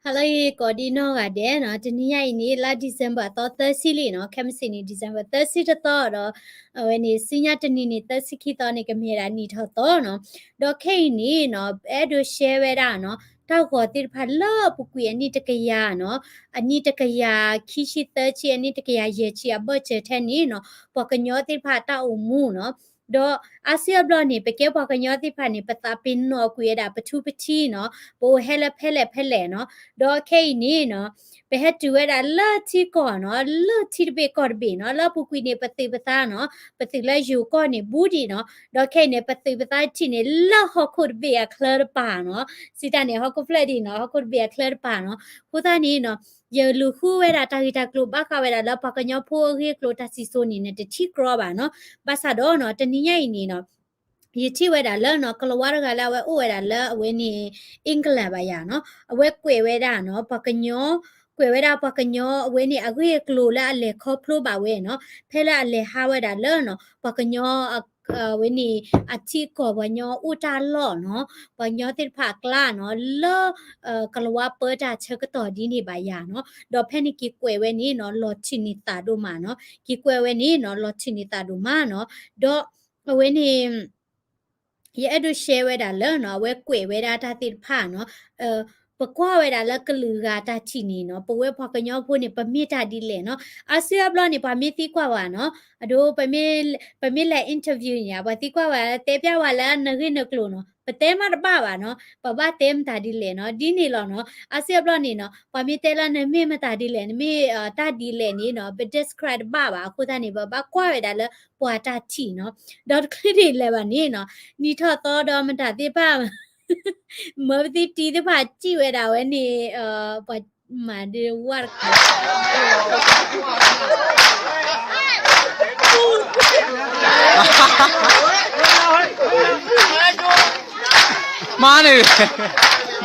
ဟါလၢအဂ့ၤ ကိးဒံနီၢ်ဂၤဒဲးနီၤ, တနံၤညါအံၤန့ၣ် လါ December အသီသၢဆံလံနီၤ, ခဲမုၢ်ဆ့ၣ်န့ၣ် December သၢဆံတသီဒီး အဝဲန့ၣ် ဆူညါတနံၤန့ၣ် သၢဆံခံသီန့ၣ် ကမ့ၢ်ဝဲဒၣ်နံၣ်ထီၣ်သီနီၤ. ဒီးခဲအံၤန့ၣ်နီၤ အဲၣ်ဒိး share ဝဲဒၣ်နီၤ တၢ်ဂီၤသ့ၣ်တဖၣ်လၢအပူၤကွံာ်အနံၣ်တကယၤနီၤ, အနံၣ်တကယၤခံဆံသၢဆံ အနံၣ်တကယၤယဲၢ်ဆံအဘၢၣ်စၢၤထဲန့ၣ်နီၤ ပှၤကညီသ့ၣ်တဖၣ်အတၢ်အိၣ်မူနီၤ. ဒီးအါစုအါဘျီန့ၣ် ပကဲပှၤကညီသ့ၣ်တဖၣ်န့ၣ် ပသးပ့ၤနီၣ်ကွံာ်ဝဲဒၣ် ပထူပထံနီၤ, ပအိၣ်ဟဲလၢဖဲလဲၣ်ဖဲလဲၣ်နီၤ. ဒီးခဲအံၤန့ၣ်နီၤ ပဟဲတုၤဝဲဒၣ်လၢထံကီၢ်နီၤ, လၢထံတဘ့ၣ်ကီၢ်တဘ့ၣ်နီၤ, လၢအပူၤကွံာ်န့ၣ် ပသုးပသးနီၤ, ပသုးလၢယိၤကီၢ်န့ၣ်ဘူးဒံးနီၤ. ဒီးခဲအံၤန့ၣ် ပသုးပသးထံၣ်န့ၣ် လၢဟီၣ်ခိၣ်တဘ့ၣ်အချၢတပၤနီၤ, စံးတၢ်န့ၣ် ဟီၣ်ခိၣ်ဖျၢၣ်ဒံးနီၤ, ဟီၣ်ခိၣ်တဘ့ၣ်အချၢတပၤနီၤ. အဃိသတးန့ၣ်နီၤ ယလူၤဃုဝဲဒၣ်တၢ်ဂ့ၢ်တၢ်ကျိၤ ဘၣ်ဃးဝဲဒၣ်လၢပှၤကညီဖိအဂ့ၢ်အကျိၤ တၢ်စံၣ်စိၤန့ၣ် နတထံၣ်ကြီဘၣ်နီၤ. ဘၣ်ဆၣ်ဒီးနီၤ တနံၤညါအံၤန့ၣ်နီၤ ယထံၣ်ဝဲဒၣ်လၢနီၤ ကလၤဝါတဂၤလၢအဝဲအိၣ်ဝဲဒၣ်လၢအဝဲန့ၣ် England ဘၣ်ယၤနီၤ, အဝဲကွဲးဝဲဒၣ်နီၤ ပှၤကညီ, ကွဲးဝဲဒၣ်ပှၤကညီအဝဲန့ၣ် အဂ့ၢ်အကျိၤလၢအလဲၤခီဖျိဘၣ်ဝဲနီၤ, ဖဲလၢအလဲၤဟးဝဲဒၣ်လၢနီၤ ပှၤကညီ အဝဲန့ၣ် အထံအကီၢ် ပှၤကညီအိၣ်တၢ်လီၢ်နီၤ, ပှၤကညီသ့ၣ်တဖၣ်အကျါနီၤ, လၢ ကလၤဝါပၢတၢ်ဆၢကတီၢ်ဒ်န့ၣ်ဘၣ်ယၤနီၤ. ဒီးဖဲန့ၣ်က့ၤကွဲးဝဲန့ၣ်နီၤ လီၤထံးန့ၢ်သးဒိၣ်မးနီၤ, က့ၤကွဲးဝဲန့ၣ်နီၤ လီၤထံးန့ၢ်သးဒိၣ်မးနီၤ. ဒီးအဝဲန့ၣ် ယအဲၣ်ဒိး share ဝဲဒၣ်လၢနီၤ အဝဲကွဲးဝဲဒၣ်တၢ်သ့ၣ်တဖၣ်နီၤ, ပကွၢ်ဝဲဒၣ်လၢကလုာ်ဂၤတၢ်ထံၣ်န့ၣ်နီၤ, ပဝဲပှၤကညီဖိန့ၣ် ပမ့ၢ်တၢ်ဒ်လဲၣ်နီၤ. အါစုအါဘျီန့ၣ် ပှၤမ့ၢ်သံကွၢ်ဝဲနီၤ, အဒိ ပမ့ၢ်လဲၤ interview န့ၣ် ပှၤသံကွၢ်ဝဲ တဲပျၢ်ဝဲလၢနဂ့ၢ်နကျိၤနီၤ, ပတဲမးတဘၣ်ဘၣ်နီၤ, ပဘၣ်တဲမတၤဒ်လဲၣ်နီၤ, ဒ်န့ၣ်လီၤနီၤ. အါစုအါဘျီန့ၣ်နီၤ ပှၤမ့ၢ်တဲလၢနမ့ၢ်မတၤဒ်လဲၣ်, နမ့ၢ်တၢ်ဒ်လဲၣ်န့ၣ်နီၤ, ပ describe တဘၣ်ဘၣ်. အဃိသတးန့ၣ် ပဘၣ်ကွၢ်ဝဲဒၣ်လၢပှၤတၢ်ထံၣ်နီၤ. ဒီးတချုးဒ်လဲၣ်ဘၣ်န့ၣ်နီၤ, နံၣ်ထီၣ်သီဒီးမတၤသ့ၣ်တဖၣ် မၢပသံတံၤသ့ၣ်တဖၣ် စံၣ်ဝဲဒၣ်ဝဲန့ၣ် ပှၤမၤဒ်ဝၣ်တခါ မၤန့ၣ်, မ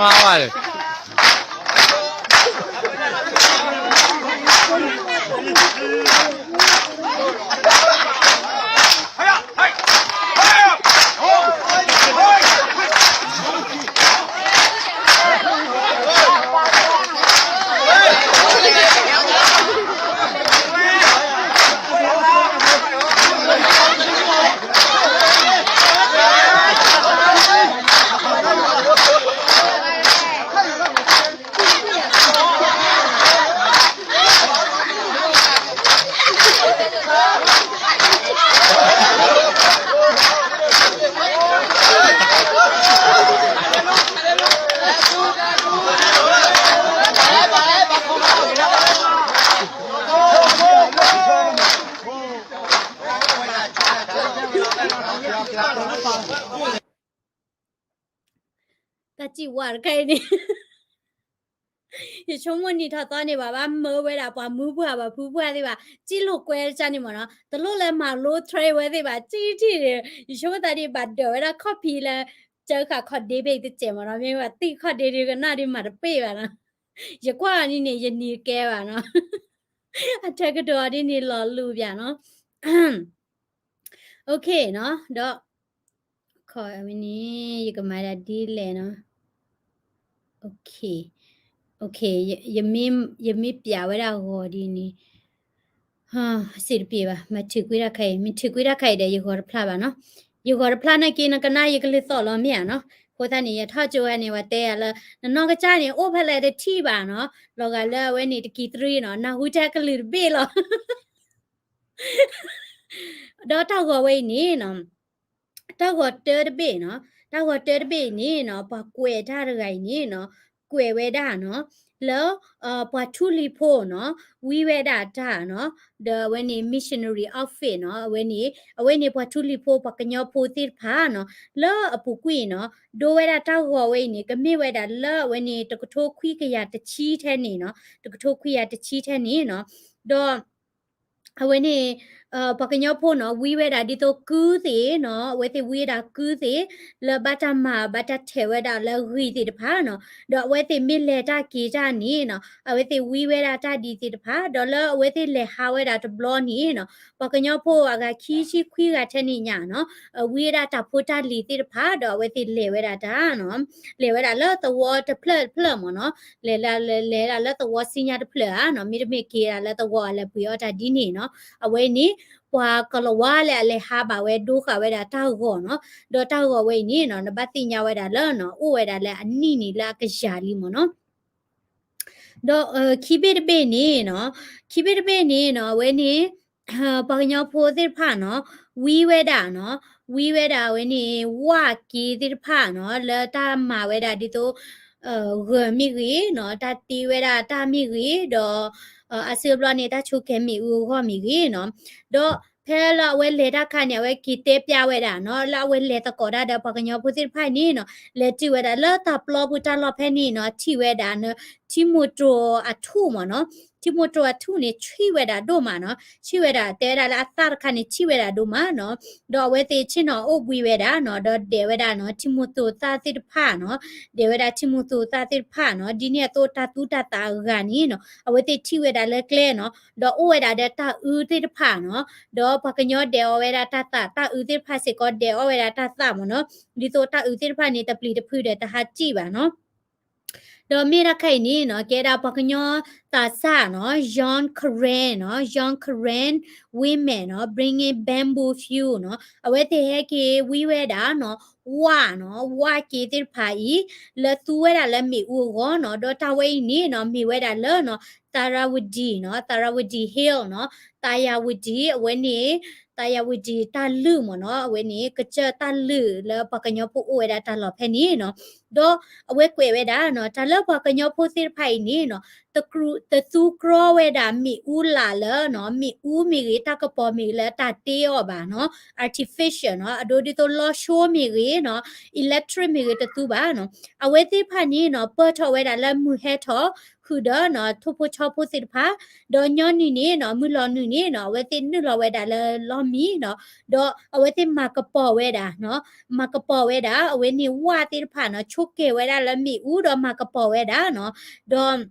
ၤဝဲန့ၣ်.တၢ်စံၣ်ဝါတခါအံၤန့ၣ် ယဆိကမိၣ်နံၣ်ထီၣ်သီန့ၣ် ပှၤဘၣ်မၢဝဲဒၣ် ပှၤမုၢ်ပှၢ် ပှၤဖုပှၢ်သ့ၣ်ဘၣ် စံၣ်လိာ်ကွဲတၢ်န့ၣ်မ့ၢ်နီၤ, တလိၣ်လၢမၤလိ train ဝဲသ့ၣ်ဘၣ် စံၣ်ထံၣ်န့ၣ် ယဆိကမိၣ်သးဒ်ဘၣ်ဒၢးဝဲဒၣ် copy လၢ ကၢဃာ်ခီၣ်ဒ့ဘ့ၣ်တစဲးမ့ၢ်နီၤ, မ့ၢ်ဝဲသံၣ်ခီၣ်ဒ့ဒ်ကနၣ်ဒ် မၤတပ့ၢ်ဘၣ်နီၤ, ယကွၢ်အီၤဒ်န့ၣ် ယနံၤကဲဘၣ်နီၤ, အထၢကဒီးဒ်န့ၣ်လီၤလူၤပၠးနီၤ. OK နီၤ, ဒီး ခီဝဲန့ၣ် ယကမၤဒၣ်ဒ်လဲၣ်နီၤ. OK, OK, ယမ့ၢ်ပၠးဝဲဒၣ်ဂီၤဒ်န့ၣ် စံးတပ့ၤဘၣ်, မၤထုးကွံာ်တၢ်ခါအံၤ, မ့ၢ်ထုးကွံာ်တၢ်ခါအံၤဒီး ယဂီၤတဖျါဘၣ်နီၤ. ယဂီၤတဖျါနာ်က့ နကနၣ်ယကလုၢ်သီၣ်လီၤမ့ၢ်ဧါနီၤ. အဃိသတးန့ၣ် ယထီၣ်ကၠိဝဲန့ၣ် ပှၤတဲယၤလၢ နနီၢ်ကစၢ်န့ၣ် အိၣ်ဖဲလဲၣ်တထံၣ်ဘၣ်နီၤ, လီၤဂာ်လၢအဝဲန့ၣ် တကံၤတရံနီၤ, နၢ်ဟူထဲကလုၢ်တဘ့ၣ်လီၤ. ဒီးတၢ်ဂီၤဝဲအံၤန့ၣ်နီၤ တၢ်ဂီၤတၢတဘ့ၣ်နီၤ, တၢ်ဂီၤတၢတဘ့ၣ်အံၤန့ၣ်နီၤ ပှၤကွဲးတၢ်တဂၤအံၤန့ၣ်နီၤ ကွဲးဝဲဒၣ်နီၤ လၢ ပှၤထူလံၤဖိနီၤ ဝံဝဲဒၣ်တၢ်နီၤ, ဒီးအဝဲန့ၣ် missionary outfit နီၤ, အဝဲန့ၣ် အဝဲန့ၣ်ပှၤထူလံၤဖိ ပှၤကညီဖိသ့ၣ်တဖၣ်နီၤ လၢအပူၤကွံာ်နီၤ ဒိဝဲဒၣ်တၢ်ဂီၤဝဲအံၤန့ၣ် ကမ့ၢ်ဝဲဒၣ်လၢအဝဲန့ၣ် တကထိခွံကယၤတဆံထဲန့ၣ်နီၤ, တကထိခွံကယၤတဆံထဲန့ၣ်နီၤ, ဒီး အဝဲန့ၣ် ပှၤကညီဖိနီၤ ဝံဝဲဒၣ်ဒ်သိးကုသ့ၣ်နီၤ, အဝဲသ့ၣ်ဝံဝဲဒၣ်ကုသ့ၣ် လၢဘၣ်တၢ်မၤဘၣ်တၢ်ထဲးဝဲဒၣ်လၢဂံၢ်သ့ၣ်တဖၣ်နီၤ, ဒီးအဝဲသ့ၣ်မ့ၢ်လဲၤတၢ်က့ၤတၢ်န့ၣ်နီၤ အဝဲသ့ၣ်ဝံဝဲဒၣ်တၢ်ဒ်သ့ၣ်တဖၣ်, ဒီးလၢအဝဲသ့ၣ်လဲၤဟးဝဲဒၣ်တဘျီန့ၣ်နီၤ ပှၤကညီဖိအဂၤခံဆံခွံဂၤထဲန့ၣ်ညါနီၤ ဝံဝဲဒၣ်တၢ်ဖိတၢ်လံၤသ့ၣ်တဖၣ် ဒီးအဝဲသ့ၣ်လဲၤဝဲဒၣ်တၢ်နီၤ, လဲၤဝဲဒၣ်လၢသဝီတဖျၢၣ်တဖျၢၣ်မ့ၢ်နီၤ, လဲၤဒၣ်လၢ လဲၤဒၣ်လၢသဝီဆူညါတဖျၢၣ်ဧါနီၤ, မ့တမ့ၢ်က့ၤဒၣ်လၢသဝီအလဲၤပှ့ၤအီၣ်တၢ်ဒ်န့ၣ်နီၤ, အဝဲန့ၣ် ပှၤကလၤဝါလၢအလဲၤဟးဘၣ်ဝဲဒိဃာ်ဝဲဒၣ်တၢ်ဂီၤနီၤ, ဒီးတၢ်ဂီၤဝဲအံၤန့ၣ်နီၤ နဘၣ်သ့ၣ်ညါဝဲဒၣ်လၢနီၤ အိၣ်ဝဲဒၣ်လၢအနံၣ်န့ၣ်လၢအကယၤလံမ့ၢ်နီၤ. ဒီးခံဘ့ၣ်တဘ့ၣ်န့ၣ်နီၤ, ခံဘ့ၣ်တဘ့ၣ်န့ၣ်နီၤ အဝဲန့ၣ် ပှၤကညီဖိသ့ၣ်တဖၣ်နီၤ ဝံဝဲဒၣ်နီၤ, ဝံဝဲဒၣ်အဝဲန့ၣ် ဝၣ်က့သ့ၣ်တဖၣ်နီၤ လၢတၢ်မၤဝဲဒၣ်ဒ်သိး ဂၢၤမ့ၢ်ဂ့ၤနီၤ, တၢ်တ့ဝဲဒၣ်တၢ်မ့ၢ်ဂ့ၤ, ဒီး အစုအဘျီန့ၣ် တၢ်ဆိကဲၤမ့ၣ်အူအဂီၢ်မ့ၢ်ဂ့ၤနီၤ, ဒီးဖဲလၢအဝဲလဲၤတၢ်ခါန့ၣ် အဝဲက့ၤတဲပျါဝဲဒၣ်နီၤ လၢအဝဲလဲၤသကိးတၢ်ဒီးပှၤကညီဖိသ့ၣ်တဖၣ်အံၤန့ၣ်နီၤ လဲၤတုၤဝဲဒၣ်လၢတၢ်ပျီပူၤတၢ်လီၢ်ဖဲန့ၣ်နီၤ ထံၣ်ဝဲဒၣ်နီၤ ထံမိၢ်တိၤအထူၣ်မ့ၢ်နီၤ, ထံမိၢ်တိၤအထူၣ်န့ၣ် ဆံၣ်ဝဲဒၣ်ဒိၣ်မးနီၤ, ဆံၣ်ဝဲဒၣ် တဲဝဲဒၣ်လၢအသၣ်တခါန့ၣ် ဆံၣ်ဝဲဒၣ်ဒိၣ်မးနီၤ, ဒီးအဝဲသ့ၣ်ဆ့ၣ်နီၤအိၣ်ဘှံးဝဲဒၣ်နီၤ ဒီးဒဲးဝဲဒၣ်နီၤ ထံမိၢ်တိၤသၣ်သ့ၣ်တဖၣ်နီၤ, ဒဲးဝဲဒၣ်ထံမိၢ်တိၤသၣ်သ့ၣ်တဖၣ်နီၤ, ဒ်န့ၣ်အသိးတၢ်သူတၢ်သးအဂၤန့ၣ်နီၤ အဝဲသ့ၣ်ထံၣ်ဝဲဒၣ်လၢကျဲနီၤ, ဒီးအိၣ်ဝဲဒၣ်ဒီးတၢ်အုးသ့ၣ်တဖၣ်နီၤ, ဒီးပှၤကညီဒဲးအီၣ်ဝဲဒၣ်တၢ်သၣ်, တၢ်အုးသ့ၣ်တဖၣ်စ့ၢ်ကီးဒဲးအီၣ်ဝဲဒၣ်တၢ်သၣ်မ့ၢ်နီၤ, ဒ်သိးတၢ်အုးသ့ၣ်တဖၣ်န့ၣ် တပျံၤတဖုဒီးတဟးစံၣ်ဘၣ်နီၤ. ဒီးမ့ၢ်တၢ်ခါအံၤန့ၣ်နီၤ ကဲဒၣ်ပှၤကညီသးစၢ်နီၤ Young Karen နီၤ Young Karen women နီၤ bringing bamboo fuel နီၤ အဝဲသ့ၣ်ဟဲက့ၤဝံဝဲဒၣ်နီၤ ဝၣ်နီၤ ဝၣ်က့သ့ၣ်တဖၣ်အံၤ လၢသူဝဲဒၣ်လၢမ့ၣ်အူအဂီၢ်နီၤ ဒီးတၢ်ဝဲအံၤန့ၣ်နီၤ မ့ၢ်ဝဲဒၣ်လၢနီၤ သရၣ်ဝတံၣ်နီၤ သရၣ်ဝတံၣ် Hill နီၤ သရၣ်ဝတံၣ် အဝဲန့ၣ် သရၣ်ဝတံၣ်တၢ်လုၢ်မ့ၢ်နီၤ အဝဲန့ၣ် ကစၢၢ်တၢ်လုၢ်လၢပှၤကညီဖိအိၣ်ဝဲဒၣ်တၢ်လီၢ်ဖဲန့ၣ်နီၤ ဒီးအဝဲကွဲးဝဲဒၣ်နီၤ တၢ်လၢပှၤကညီဖိသ့ၣ်တဖၣ်အံၤန့ၣ်နီၤ တသူကရီဝဲဒၣ်မ့ၣ်အူလာ်လၢနီၤ မ့ၣ်အူမ့ၢ်ဂ့ၤ တၢ်ကပီၤမ့ၢ်ဂ့ၤလၢတၢ်တ့အီၤဘၣ်နီၤ artificial နီၤ အဒိဒ်သိးလီၤဆိမ့ၢ်ဂ့ၤနီၤ electric မ့ၢ်ဂ့ၤတသူဘၣ်နီၤ အဝဲသ့ၣ်တဖၣ်န့ၣ်နီၤ ပၢၢ်ထီၣ်ဝဲဒၣ်လၢမုၢ်ဟဲထီၣ် ဃုာ်ဒီးနီၤ ထိၣ်ဖိဆီဖိသ့ၣ်တဖၣ် ဒီးညီနုၢ်န့ၣ်နီၤ မုၢ်လီၤနုာ်န့ၣ်နီၤ အဝဲသ့ၣ်နုာ်လီၤဝဲဒၣ်လၢလီၢ်မံနီၤ ဒီးအဝဲသ့ၣ်မၤကပီၤဝဲဒၣ်နီၤ မၤကပီၤဝဲဒၣ် အဝဲန့ၣ်ဝၣ်သ့ၣ်တဖၣ်နီၤ ဆိကဲၤဝဲဒၣ်လၢမ့ၣ်အူဒီးမၤကပီၤဝဲဒၣ်နီၤ ဒီး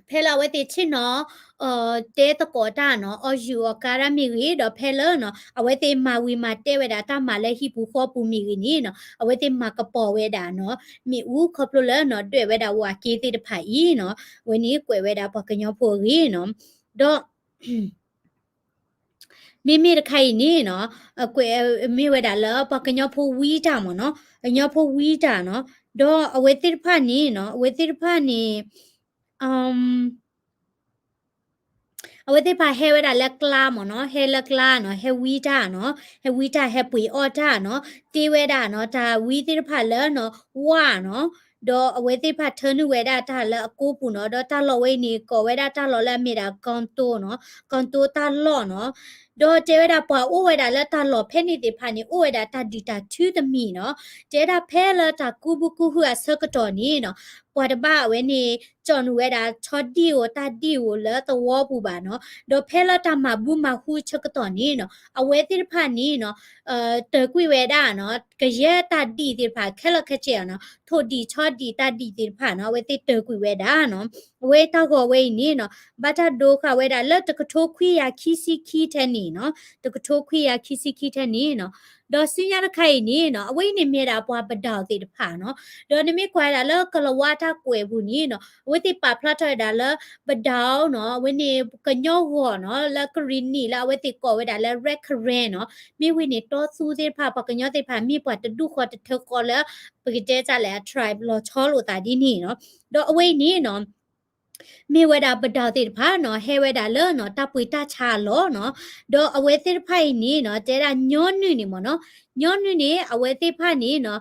ဖဲလၢအဝဲသ့ၣ်ဆ့ၣ်နီၤ တဲသကိးတၢ်နီၤ အီၣ်ယူၢ်အီၣ်ကါတၢ်မ့ၢ်ဂ့ၤ ဒီးဖဲလၢနီၤ အဝဲသ့ၣ်မၤဝံၤမၤတဲဝဲဒၣ်တၢ်မၤလၢဟံၣ်ပူၤဃီပူၤမ့ၢ်ဂ့ၤန့ၣ်နီၤ အဝဲသ့ၣ်မၤကပီၤဝဲဒၣ်နီၤ မ့ၣ်အူခီဖျိလၢနီၤ ဒွဲၣ်ဝဲဒၣ်ဝၣ်က့သ့ၣ်တဖၣ်အံၤနီၤ အဝဲန့ၣ်ကွဲးဝဲဒၣ်ပှၤကညီဖိအဂ့ၢ်နီၤ ဒီး မ့မ့ၢ်တခါအံၤန့ၣ်နီၤ ကွဲးမ့ၢ်ဝဲဒၣ်လၢပှၤကညီဖိဝံတၢ်မ့ၢ်နီၤ ကညီဖိဝံတၢ်နီၤ ဒီးအဝဲသ့ၣ်တဖၣ်န့ၣ်နီၤ အဝဲသ့ၣ်တဖၣ်န့ၣ် အဝဲသ့ၣ်တဖၣ်ဟဲဝဲဒၣ်လၢကျါမ့ၢ်နီၤ ဟဲလၢကျါနီၤ ဟဲဝံတၢ်နီၤ ဟဲဝံတၢ် ဟဲပှ့ၤအီၣ်တၢ်နီၤ တ့ဝဲဒၣ်နီၤ တၢ်ဝံသ့ၣ်တဖၣ်လၢနီၤ ဝၣ်နီၤ ဒီးအဝဲသ့ၣ်တဖၣ်ထၢနုာ်ဝဲဒၣ်တၢ်လၢအကိပူၤနီၤ ဒီးတၢ်လီၢ်ဝဲအံၤန့ၣ် ကိးဝဲဒၣ်တၢ်လီၢ်လၢအမ့ၢ်ဒၣ် ကီၢ်တိနီၤ ကီၢ်တိတၢ်လီၢ်နီၤ ဒီးတဲဝဲဒၣ်ပှၤအိၣ်ဝဲဒၣ်လၢတၢ်လီၢ်ဖဲန့ၣ်သ့ၣ်တဖၣ်န့ၣ် အိၣ်ဝဲဒၣ်တၢ်ဒုၣ်တၢ်ထုတမံၤနီၤ တဲဒၣ်ဖဲလၢတၢ်ကူဘုကူဟုအဆၢကတီၢ်န့ၣ်နီၤ ပှၤတဘၣ်အဝဲန့ၣ် ကၠီၣ်နုာ်ဝဲဒၣ်ဆီဒံၣ်ဧိၤတၢ်ဒံၣ်ဧိၤလၢသဝီပူၤဘၣ်နီၤ ဒီးဖဲလၢတၢ်မၤဘူၣ်မၤဟူဆၢကတီၢ်န့ၣ်နီၤ အဝဲသ့ၣ်တဖၣ်န့ၣ်နီၤ တၢၤကွံာ်ဝဲဒၣ်နီၤ ကယဲၢ်တၢ်ဒံၣ်သ့ၣ်တဖၣ် ခဲလၢာ်ခဲဆ့နီၤ ထိၣ်ဒံၣ်ဆီဒံၣ်တၢ်ဒံၣ်သ့ၣ်တဖၣ်နီၤ အဝဲသ့ၣ်တၢၤကွံာ်ဝဲဒၣ်နီၤ အဝဲတၢ်ဂီၤဝဲအံၤန့ၣ်နီၤ ဘၣ်တၢ်ဒိဃာ်ဝဲဒၣ်လၢတကထိခွံကယၤခံဆံခံထဲန့ၣ်နီၤ တကထိခွံကယၤခံဆံခံထဲန့ၣ်နီၤ ဒီးဆူညါတခါအံၤန့ၣ်နီၤ အဝဲအံၤန့ၣ်မ့ၢ်ဒၣ်ပှၤပဒၢးသ့ၣ်တဖၣ်နီၤ ဒီးနမ့ၢ်ကွၢ်ဝဲဒၣ်လၢကလၤဝါတၢ်ကွဲးပူၤန့ၣ်နီၤ အဝဲသ့ၣ်ပာ်ဖျါထီၣ်ဝဲဒၣ်လၢ ပဒၢးနီၤ အဝဲန့ၣ် ကညီဂီၢ်နီၤ လၢကရံၣ်နံၣ်လၢအဝဲသ့ၣ်ကိးဝဲဒၣ်လၢ Red Karen နီၤ မ့ၢ်ဝဲန့ၣ် တီသူသ့ၣ်တဖၣ် ပှၤကညီသ့ၣ်တဖၣ် မ့ၢ်ပှၤတဒူၣ်ဃီတထၢဃီလၢ ပကတဲတၢ်လဲၣ် အ tribe လီၤဆီလိာ်သးဒ်န့ၣ်နီၤ ဒီးအဝဲအံၤန့ၣ်နီၤ မ့ၢ်ဝဲဒၣ်ပဒၢးသ့ၣ်တဖၣ်နီၤ ဟဲဝဲဒၣ်လၢနီၤ တၢ်ပှ့ၤတၢ်ဆါအလီၢ်နီၤ ဒီးအဝဲသ့ၣ်တဖၣ်အံၤန့ၣ်နီၤ တဲဒၣ်ညီနုၢ်န့ၣ်မ့ၢ်နီၤ ညီနုၢ်န့ၣ် အဝဲသ့ၣ်တဖၣ်န့ၣ်နီၤ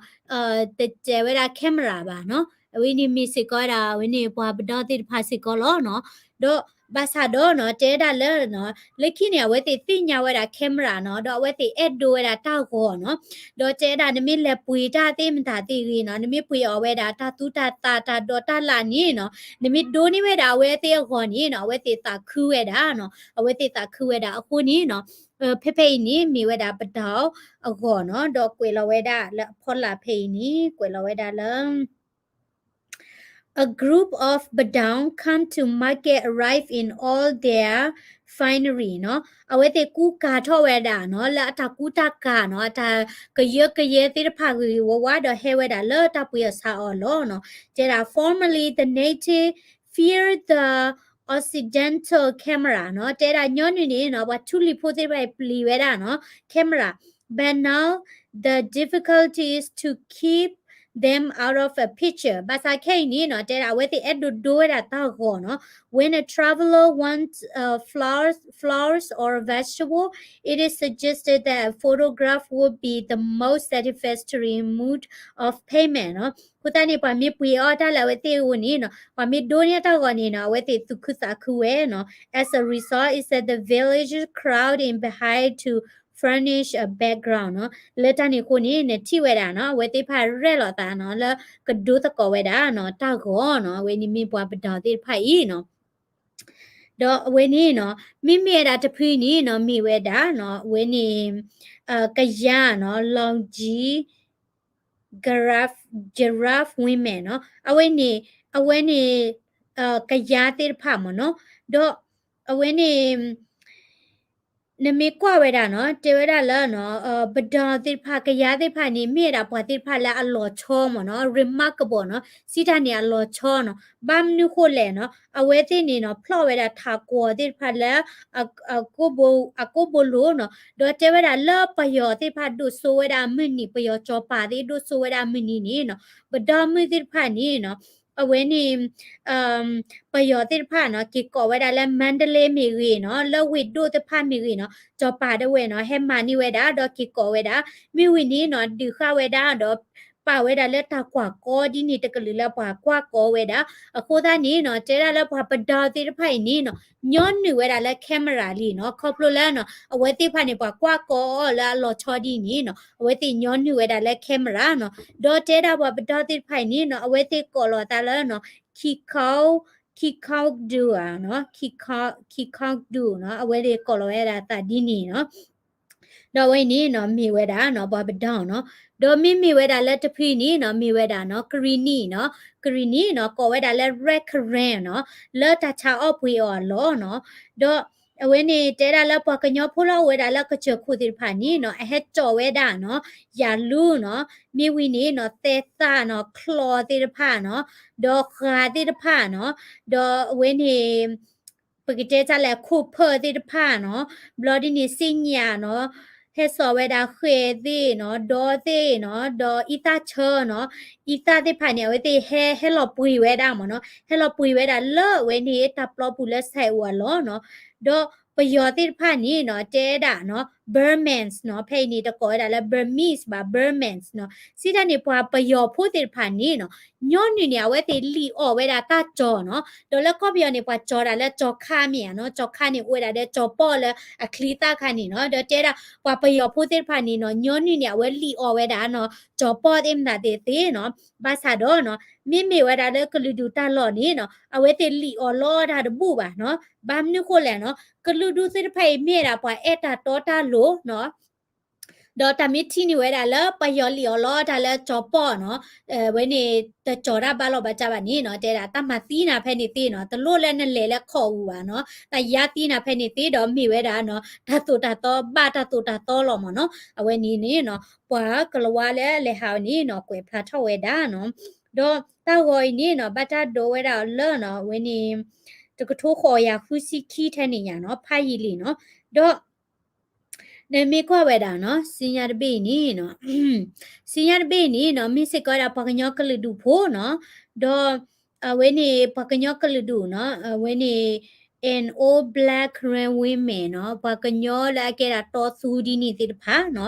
တတဲဝဲဒၣ် camera ဘၣ်နီၤ အဝဲန့ၣ်မ့ၢ်စ့ၢ်ကီးဝဲဒၣ် အဝဲန့ၣ်ပှၤပဒၢးသ့ၣ်တဖၣ်စ့ၢ်ကီးလီၤနီၤ ဒီး ဘၣ်ဆၣ်ဒီးနီၤ တဲဒၣ်လၢနီၤ လၢခံန့ၣ် အဝဲသ့ၣ်သ့ၣ်ညါဝဲဒၣ် camera နီၤ ဒီးအဝဲသ့ၣ်အဲၣ်ဒိးဝဲဒၣ်တၢ်ဂီၤနီၤ ဒီးတဲဒၣ် နမ့ၢ်လဲၤပှ့ၤတၢ်သ့ၣ်မတၤသ့ၣ်ဂ့ၤနီၤ နမ့ၢ်ပှ့ၤအီၤဝဲဒၣ်တၢ်သူတၢ်သးတၢ်ဒိးတၢ်လၣ်န့ၣ်နီၤ နမ့ၢ်ဒိးန့ၢ်ဝဲဒၣ်အဝဲသ့ၣ်အဂီၤန့ၣ်နီၤ အဝဲသ့ၣ်သးခုဝဲဒၣ်နီၤ အဝဲသ့ၣ်သးခုဝဲဒၣ်အဃိန့ၣ်နီၤ ဖဲဖဲအံၤန့ၣ် မ့ၢ်ဝဲဒၣ်ပဒၢအဂီၤနီၤ ဒီးကွဲးလီၤဝဲဒၣ်လၢအဖီလာ်ဖဲအံၤန့ၣ် ကွဲးလီၤဝဲဒၣ်လၢ A group of Padaw come to market arrive in all their finery နီၤ အဝဲသ့ၣ်ကူကၤထီၣ်ဝဲဒၣ်နီၤ လၢအတၢ်ကူတၢ်ကၤနီၤ အတၢ်ကယၢကယဲသ့ၣ်တဖၣ်ဂ့ၤဂ့ၤဝါဝါ ဒီးဟဲဝဲဒၣ်လၢတၢ်ပှ့ၤအီၣ်ဆါအီၣ်အလီၢ်နီၤ တဲဒၣ် formerly the native fear the Occidental camera နီၤ တဲဒၣ်ညီနုၢ်န့ၣ်နီၤ ပှၤထူလံၤဖိသ့ၣ်တဖၣ်အံၤပျံၤဝဲဒၣ်နီၤ camera, but now the difficulty is to keep them out of a picture ဘၣ်ဆၣ်ခဲအံၤန့ၣ်နီၤ တဲဒၣ်အဝဲသ့ၣ်အဲၣ်ဒိးဒိးဝဲဒၣ်တၢ်ဂီၤနီၤ When a traveler wants uh, flowers, flowers or vegetable, it is suggested that a photograph would be the most satisfactory mode of payment နီၤ အဃိသတးန့ၣ် ပှၤမ့ၢ်ပှ့ၤအီၣ်တၢ်လၢအဝဲသ့ၣ်အအိၣ်န့ၣ်နီၤ ပှၤမ့ၢ်ဒိးန့ၢ်တၢ်ဂီၤန့ၣ်နီၤ အဝဲသ့ၣ်သူၣ်ခုသးခုဝဲနီၤ As a result, it said the villagers crowd in behind to furnish a background နီၤ လၢတၢ်န့ၣ်အဃိန့ၣ် နထံၣ်ဝဲဒၣ်နီၤ အဝဲသ့ၣ်တဖၣ်ရဲၣ်လီၤသးနီၤ လၢကဒိသကိးဝဲဒၣ်နီၤ တၢ်ဂီၤနီၤ အဝဲန့ၣ်မ့ၢ်ပှၤပဒၢသ့ၣ်တဖၣ်အံၤနီၤ ဒီးအဝဲန့ၣ်နီၤ မ့မ့ၢ်ဝဲဒၣ်တဖုန့ၣ်နီၤ မ့ၢ်ဝဲဒၣ်နီၤ အဝဲန့ၣ် ကယၤနီၤ Longi Giraffe, Giraffe women နီၤ အဝဲန့ၣ် အဝဲန့ၣ် ကယၤသ့ၣ်တဖၣ်မ့ၢ်နီၤ ဒီးအဝဲန့ၣ် နမ့ၢ်ကွၢ်ဝဲဒၣ်နီၤ တဲဝဲဒၣ်လၢ ပဒၢသ့ၣ်တဖၣ် ကယၤသ့ၣ်တဖၣ်န့ၣ် မ့ၢ်ဝဲဒၣ်ပှၤသ့ၣ်တဖၣ်လၢအလီၤဆီမ့ၢ်နီၤ remarkable နီၤ စံးတၢ်န့ၣ်အလီၤဆီနီၤ ဘၣ်မနုၤဃိလဲၣ်နီၤ အဝဲသ့ၣ်န့ၣ်နီၤ ဖျီၣ်ဝဲဒၣ်ထးကွီၤသ့ၣ်တဖၣ်လၢ အကိာ်ဘိလိၤနီၤ ဒီးတဲဝဲဒၣ်လၢပယီၤသ့ၣ်တဖၣ်ဒိၣ်စိဝဲဒၣ်အမုၢ်နံၤ ပယီၤစီၤပၤသ့ၣ်ဒိၣ်စိဝဲဒၣ်အမုၢ်နံၤန့ၣ်နီၤ ပဒၢမုၢ်သ့ၣ်တဖၣ်န့ၣ်နီၤ အဝဲန့ၣ် ပယီၤသ့ၣ်တဖၣ်နီၤ က့ၤကိးဝဲဒၣ်လၢ Mandalay မ့ၢ်ဂ့ၤနီၤ လၢဝ့ၢ်ဒိၣ်သ့ၣ်တဖၣ်မ့ၢ်ဂ့ၤနီၤ စီၤပၤဒၣ်ဝဲနီၤ ဟဲမၤန့ၢ်ဝဲဒၣ် ဒီးက့ၤကိးဝဲဒၣ် မ့ၢ်ဝံၤန့ၣ်နီၤ ဒုးဃာ်ဝဲဒၣ်ဒီး ပာ်ဝဲဒၣ်လၢတၢ်ကွၢ်ကီဒ်န့ၣ်တကလုာ်လၢပှၤကွၢ်ကီဝဲဒၣ် အဃိသတးန့ၣ်နီၤ တဲဒၣ်လၢပှၤပဒၢသ့ၣ်တဖၣ်အံၤန့ၣ်နီၤ ညီနုၢ်ဝဲဒၣ်လၢ camera လံနီၤ ခီဖျိလၢနီၤ အဝဲသ့ၣ်တဖၣ်န့ၣ် ပှၤကွၢ်ကီအီၤလၢအလီၤဆီဒ်န့�်နီၤ အဝဲသ့ၣ်ညီနုၢ်ဝဲဒၣ်လၢ camera နီၤ ဒီးတဲဒၣ်ပှၤပဒၢသ့ၣ်တဖၣ်အံၤန့ၣ်နီၤ အဝဲသ့ၣ်ကိးလီၤသးလၢနီၤ Kikau, Kikau Dua နီၤ Kikau, Kikau Dua နီၤ အဝဲသ့ၣ်ကိးလီၤဝဲဒၣ်သးဒ်န့ၣ်နီၤ ဒီးအဝဲအံၤန့ၣ်နီၤ မ့ၢ်ဝဲဒၣ်နီၤ ပှၤပဒၢနီၤ ဒီးမ့မ့ၢ်ဝဲဒၣ်လၢတဖုန့ၣ်နီၤ မ့ၢ်ဝဲဒၣ်နီၤ ကရံၣ်နံၣ်နီၤ ကရံၣ်နံၣ်နီၤ ကိးဝဲဒၣ်လၢ red currant နီၤ လၢတၢ်ဆါအီၣ်ပှ့ၤအီၤအလီၢ်နီၤ ဒီးအဝဲန့ၣ် တဲဒၣ်လၢပှၤကညီဖိလၢအိၣ်ဝဲဒၣ်လၢကစၢၢ်ခိၣ်သ့ၣ်တဖၣ်န့ၣ်နီၤ အဟဲကၠီၣ်ဝဲဒၣ်နီၤ ယၤလူနီၤ မ့ၢ်ဝံၤန့ၣ်နီၤ သဲသၣ်နီၤ ချီသ့ၣ်တဖၣ်နီၤ ဒီးဃာ်သ့ၣ်တဖၣ်နီၤ ဒီးအဝဲန့ၣ် ပကတဲတၢ်လဲၣ် ခိၣ်ဖၢၣ်သ့ၣ်တဖၣ်နီၤ ဘျီဒ်န့ၣ် စ့ၣ်ညါနီၤ ဟဲစိာ်ဝဲဒၣ်ဃဲၣ်သ့ၣ်နီၤ ဒီသ့ၣ်နီၤ ဒီးအံသၣ်ဆၢနီၤ အံသၣ်သ့ၣ်တဖၣ်န့ၣ် အဝဲသ့ၣ်ဟဲ ဟဲလီၤပှ့ၤဝဲဒၣ်မ့ၢ်နီၤ ဟဲလီၤပှ့ၤဝဲဒၣ်လၢအဝဲန့ၣ် တၢ်ပျီပူၤလၢစဲးအိၣ်အလီၢ်နီၤ ဒီးပယီၤသ့ၣ်တဖၣ်န့ၣ်နီၤ တဲဒၣ်နီၤ Burmans နီၤ ဖဲအံၤန့ၣ် တကိးဝဲဒၣ်လၢ Burmese ဘၣ် Burmans နီၤ စံးတၢ်န့ၣ် ပှၤပယီၤဖိသ့ၣ်တဖၣ်န့ၣ်နီၤ ညီနုၢ်န့ၣ် အဝဲသ့ၣ်လံၣ်အီၣ်ဝဲဒၣ်တၢ်ကၠီၣ်နီၤ ဒီးလၢကီၢ်ပယီၤန့ၣ် ပှၤကၠီၣ်ဒၣ်လၢကၠီၣ်ခါမ့ၢ်ဧါနီၤ ကၠီၣ်ခါန့ၣ် အိၣ်ဝဲဒၣ်ဒီးကၠီၣ်ပီၣ်လၢအချံသၣ်ခါန့ၣ်နီၤ ဒီးတဲဒၣ် ပှၤပယီၤဖိသ့ၣ်တဖၣ်န့ၣ်နီၤ ညီနုၢ်န့ၣ် အဝဲလံၣ်အီၣ်ဝဲဒၣ်နီၤ ကၠီၣ်ပီၣ်သ့ၣ်မတၤသ့ၣ်သ့ၣ်နီၤ ဘၣ်ဆၣ်ဒီးနီၤ မ့မ့ၢ်ဝဲဒၣ်လၢကလုာ်ဒူၣ်တၢ်လီၢ်န့ၣ်နီၤ အဝဲသ့ၣ်လံၣ်အီၣ်လီတၢ်တဘူၣ်ဘၣ်နီၤ ဘၣ်မနုၤဃိလဲၣ်နီၤ ကလုာ်ဒူၣ်သ့ၣ်တဖၣ်အံၤမ့ၢ်ဝဲဒၣ်ပှၤအဲၣ်တၢ်တီတၢ်လိၤနီၤ ဒီးတၢ်မ့ၢ်ထံၣ်န့ၢ်ဝဲဒၣ်လၢပယီၤလံၣ်အီၣ်လီတၢ်လၢကၠီၣ်ပီၣ်နီၤ ဝဲန့ၣ် တကၠီၣ်တၢ်ဘၣ်လီၢ်ဘၣ်စးဘၣ်န့ၣ်နီၤ တဲဒၣ်တၢ်မၤသံနၤဖဲန့ၣ်သ့နီၤ တလိၣ်လၢနလဲၤလၢခီၣ်အူဘၣ်နီၤ တၢ်ယါသံနၤဖဲန့ၣ်သ့ဒီးမ့ၢ်ဝဲဒၣ်နီၤ တၢ်သိၣ်တၢ်သီ ဘၣ်တၢ်သိၣ်တၢ်သီလီၤမ့ၢ်နီၤ အဝဲန့ၣ်န့ၣ်နီၤ ပှၤကလၤဝါလၢအလဲၤဟးအီၤန့ၣ်နီၤ ကွဲးဖျါထီၣ်ဝဲဒၣ်နီၤ ဒီးတၢ်ဂီၤအံၤန့ၣ်နီၤ ဘၣ်တၢ်ဒိးဝဲဒၣ်အီၤလၢနီၤ အဝဲန့ၣ် တကထိဃိးကယၤဃုဆံခံထဲန့ၣ်ညါနီၤ ဖးယံာ်လံနီၤ ဒီး နမ့ၢ်ကွၢ်ဝဲဒၣ်နီၤ စံညါတဘ့ၣ်အံၤန့ၣ်နီၤ စံညါတဘ့ၣ်အံၤန့ၣ်နီၤ မ့ၢ်စ့ၢ်ကီးဝဲဒၣ်ပှၤကညီကလုာ်ဒူၣ်ဖိနီၤ ဒီးအဝဲန့ၣ် ပှၤကညီကလုာ်ဒူၣ်နီၤ အဝဲန့ၣ် an old black Karen women နီၤ ပှၤကညီလၢအကဲဒၣ်တီသူဒ်န့ၣ်သ့ၣ်တဖၣ်နီၤ